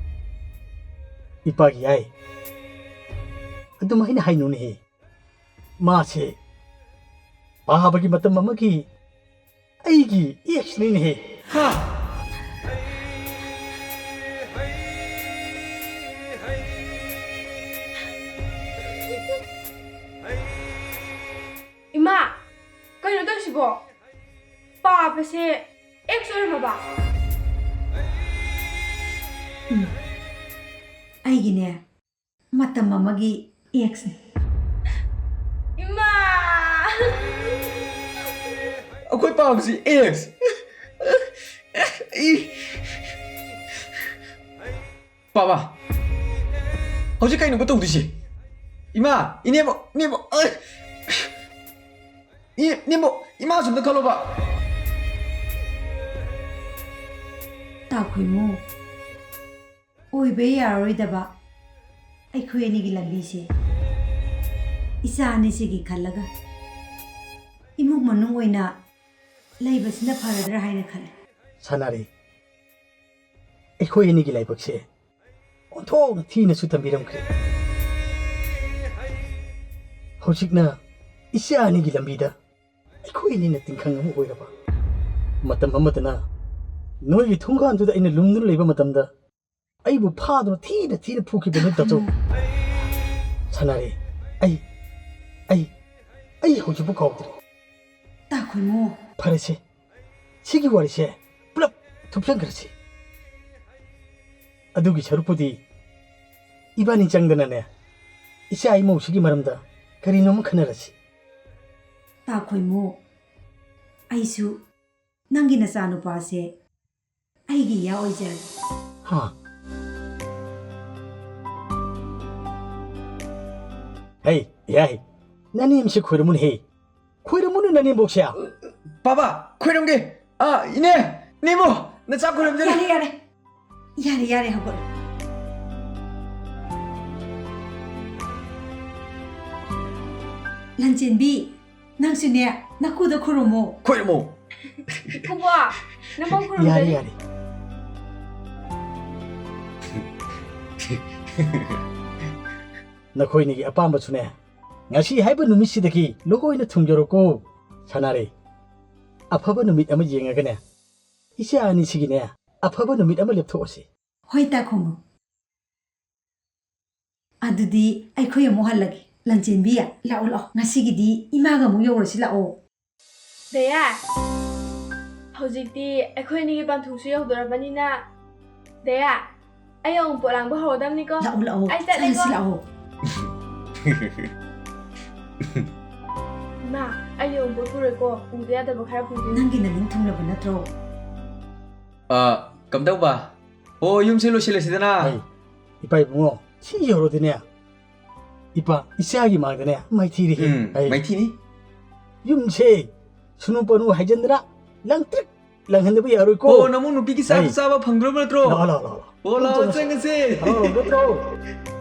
ꯏꯄꯥꯒꯤ ꯌꯥꯏ꯫ ꯑꯗꯨꯃꯥꯏꯅ ꯍꯥꯏꯅꯨꯅꯦꯍꯦ꯫ ꯃꯥꯁꯦ ꯄꯥꯕꯒꯤ ꯃꯇꯝ ꯑꯃꯒꯤ ꯑꯩꯒꯤ ꯑꯦꯛꯁꯅꯤꯅꯦꯍꯦ꯫ ꯍꯥ? ꯏꯃꯥ, ꯀꯩꯅꯣ ꯇꯧꯔꯤꯁꯤꯕꯣ? ꯄꯥꯕꯁꯦ ꯑꯦꯛꯁ ꯑꯣꯏꯔꯝꯃꯕ? ꯎꯝ. ꯑꯩꯒꯤꯅꯦ, ꯃꯇꯝ ꯑꯃꯒꯤ ꯑꯦꯛꯁꯅꯤ꯫ ꯏꯃꯥ! ꯑꯩꯈꯣꯏ ꯄꯥꯕꯁꯤ ꯑꯦꯛꯁ? ꯏ! ꯄꯥꯕ, ꯍꯧꯖꯤꯛ ꯀꯩꯅꯣꯕ ꯇꯧꯗꯣꯏꯁꯦ? ꯏꯃꯥ, ꯏꯅꯦꯕꯣꯛ, ꯏꯅꯦꯕꯣꯛ, ꯑꯩ! ꯏ-, ꯏꯅꯦꯕꯣꯛ, ꯏꯃꯥꯁꯨ ꯑꯝꯇ ꯈꯜꯂꯣꯕ꯫ ꯇꯥꯈꯨꯏꯃꯨ, ꯑꯣꯏꯕ ꯌꯥꯔꯔꯣꯏꯗꯕ ꯑꯩꯈꯣꯏ ꯑꯅꯤꯒꯤ ꯂꯝꯕꯤꯁꯦ ꯏꯆꯥ ꯑꯅꯤꯁꯤꯒꯤ ꯈꯜꯂꯒ ꯏꯃꯨꯡ ꯃꯅꯨꯡ ꯑꯣꯏꯅ ꯂꯩꯕꯁꯤꯅ ꯐꯔꯗ꯭ꯔꯥ ꯍꯥꯏꯅ ꯈꯜꯂꯤ꯫ ꯁꯥꯅꯥꯔꯩ, ꯑꯩꯈꯣꯏ ꯑꯅꯤꯒꯤ ꯂꯥꯏꯕꯛꯁꯦ ꯑꯣꯟꯊꯣꯛꯅ ꯊꯤꯅꯁꯨ ꯇꯝꯕꯤꯔꯝꯈ꯭ꯔꯦ꯫ ꯍꯧꯖꯤꯛꯅ ꯏꯆꯥ ꯑꯅꯤꯒꯤ ꯂꯝꯕꯤꯗ ꯑꯩꯈꯣꯏ ꯑꯅꯤꯅ ꯇꯤꯡꯈꯪ ꯑꯃ ꯑꯣꯏꯔꯕ꯫ ꯃꯇꯝ ꯑꯃꯗꯅ ꯅꯣꯏꯒꯤ ꯊꯣꯡꯒꯥꯟꯗꯨꯗ ꯑꯩꯅ ꯂꯨꯝꯗꯨꯅ ꯂꯩꯕ ꯃꯇꯝꯗ ꯑꯩꯕꯨ ꯐꯥꯗꯨꯅ ꯊꯤꯅ ꯊꯤꯅ ꯐꯨꯈꯤꯕ ꯅꯣꯏ ꯇꯥꯆꯧ꯫ ꯁꯥꯅꯥꯔꯩ, ꯑꯩ, ꯑꯩ, ꯑꯩ ꯍꯧꯖꯤꯛꯐꯥꯎ ꯀꯥꯎꯗ꯭ꯔꯤ꯫ ꯇꯥꯈꯨꯏꯃꯨ꯫ ꯐꯔꯦꯁꯦ, ꯁꯤꯒꯤ ꯋꯥꯔꯤꯁꯦ ꯄꯨꯂꯞ ꯊꯨꯞꯆꯟꯈ꯭ꯔꯁꯤ꯫ ꯑꯗꯨꯒꯤ ꯁꯔꯨꯛꯄꯨꯗꯤ ꯏꯕꯥꯅꯤ ꯆꯪꯗꯅꯅꯦ, ꯏꯆꯥ ꯏꯃꯧꯁꯤꯒꯤ ꯃꯔꯝꯗ ꯀꯔꯤꯅꯣꯃ ꯈꯟꯅꯔꯁꯤ꯫ ꯇꯥꯈꯨꯏꯃꯨ, ꯑꯩꯁꯨ ꯅꯪꯒꯤ ꯅꯆꯥꯅꯨꯄꯥꯁꯦ ꯑꯩꯒꯤ ꯏꯌꯥ ꯑꯣꯏꯖꯔꯒꯦ꯫ ꯍꯥ? ꯍꯩ, ꯌꯥꯏ꯫ ꯅꯅꯦꯝꯁꯦ ꯈꯣꯏꯔꯝꯃꯨꯅꯦꯍꯦ꯫ ꯈꯣꯏꯔꯝꯃꯨꯅꯦ ꯅꯅꯦꯝꯕꯣꯛꯁꯦ꯫ ꯕꯥꯕꯥ, ꯈꯣꯏꯔꯝꯒꯦ꯫ ꯑꯥ, ꯏꯅꯦ, ꯏꯅꯦꯕꯣ, ꯅꯆꯥ ꯈꯣꯏꯔꯝꯖꯔꯤ꯫ ꯌꯥꯔꯦ, ꯌꯥꯔꯦ꯫ ꯌꯥꯔꯦ, ꯌꯥꯔꯦ, ꯍꯧꯒꯠꯂꯣ꯫ ꯂꯟꯆꯦꯟꯕꯤ, ꯅꯪꯁꯨꯅꯦ, ꯅꯀꯨꯗ ꯈꯨꯔꯨꯝꯃꯣ꯫ ꯈꯣꯏꯔꯝꯃꯣ꯫ ꯏꯀꯨꯕꯣꯛ, ꯅꯃꯧ ꯈꯨꯔꯨꯝꯖꯔꯤ꯫ ꯌꯥꯔꯦ, ꯌꯥꯔꯦ꯫ ꯅꯈꯣꯏꯅꯤꯒꯤ ꯑꯄꯥꯝꯕꯁꯨꯅꯦ, ꯉꯁꯤ ꯍꯥꯏꯕ ꯅꯨꯃꯤꯠꯁꯤꯗꯒꯤ ꯂꯣꯏꯅ ꯊꯨꯡꯖꯔꯣꯀꯣ꯫ ꯁꯥꯅꯥꯔꯩ, ꯑꯐꯕ ꯅꯨꯃꯤꯠ ꯑꯃ ꯌꯦꯡꯉꯒꯅꯦ, ꯏꯆꯥ ꯑꯅꯤꯁꯤꯒꯤꯅꯦ, ꯑꯐꯕ ꯅꯨꯃꯤꯠ ꯑꯃ ꯂꯦꯞꯊꯣꯛꯑꯁꯤ꯫ ꯍꯣꯏ, ꯇꯥꯈꯨꯏꯃꯨ꯫ ꯑꯗꯨꯗꯤ ꯑꯩꯈꯣꯏ ꯑꯃꯨꯛ ꯍꯜꯂꯒꯦ꯫ ꯂꯟꯆꯦꯟꯕꯤ, ꯂꯥꯛꯑꯣ, ꯂꯥꯛꯑꯣ꯫ ꯉꯁꯤꯒꯤꯗꯤ ꯏꯃꯥꯒ ꯑꯃꯨꯛ ꯌꯧꯔꯁꯤ, ꯂꯥꯛꯑꯣ꯫ ꯗꯌꯥ, ꯍꯧꯖꯤꯛꯇꯤ ꯑꯩꯈꯣꯏ ꯑꯅꯤꯒꯤ ꯄꯟꯊꯨꯡꯁꯨ ꯌꯧꯗꯣꯔꯕꯅꯤꯅ, ꯗꯌꯥ, ꯑꯩ ꯑꯃꯨꯛ ꯄꯣꯠ ꯂꯥꯡꯕ ꯍꯧꯔꯗꯕꯅꯤꯀꯣ꯫ ꯂꯥꯛꯑꯣ, ꯂꯥꯛꯑꯣ꯫ ꯑꯩ ꯆꯠꯂꯦꯀꯣ꯫ ꯆꯠꯂꯁꯤ, ꯂꯥꯛꯑꯣ꯫ ꯏꯃꯥ, ꯑꯩ ꯑꯃꯨꯛ ꯄꯣꯠ ꯄꯨꯔꯣꯏꯀꯣ꯫ ꯄꯨꯗ ꯌꯥꯗꯕ ꯈꯔ ꯄꯨꯒꯦ꯫ ꯅꯪꯒꯤ ꯅꯅꯤꯡ ꯊꯨꯡꯂꯕ ꯅꯠꯇ꯭ꯔꯣ? ꯑ, ꯀꯝꯗꯧꯕ? ꯑꯣ, ꯌꯨꯝꯁꯦ ꯂꯣꯏꯁꯤꯜꯂꯁꯤꯗꯅ꯫ ꯑꯩ, ꯏꯄꯥ ꯏꯕꯨꯡꯉꯣ, ꯁꯤ ꯌꯧꯔꯗꯤꯅꯦ, ꯏꯄꯥ, ꯏꯆꯥꯒꯤ ꯃꯥꯡꯗꯅꯦ ꯃꯥꯏꯊꯤꯔꯦꯍꯦ꯫ ꯎꯝ, ꯑꯩ ꯃꯥꯏꯊꯤꯅꯤ꯫ ꯌꯨꯝꯁꯦ ꯁꯨꯅꯨ ꯄꯅꯨ ꯍꯥꯏꯖꯤꯟꯗꯅ ꯂꯪꯇ꯭ꯔꯤꯛ ꯂꯪꯍꯟꯗꯕ ꯌꯥꯔꯣꯏꯀꯣ꯫ ꯑꯣ, ꯅꯃꯧ ꯅꯨꯄꯤꯒꯤ ꯆꯥꯕ ꯑꯩ ꯆꯥꯕ ꯐꯪꯗ꯭ꯔꯕ ꯅꯠꯇ꯭ꯔꯣ? ꯂꯥꯛꯑꯣ, ꯂꯥꯛꯑꯣ, ꯂꯥꯛꯑꯣ꯫ ꯑꯣ, ꯂꯥꯛꯑꯣ, ꯆꯪꯉꯁꯦ꯫ ꯂꯥꯛꯑꯣ, ꯅꯠꯇ꯭ꯔꯣ?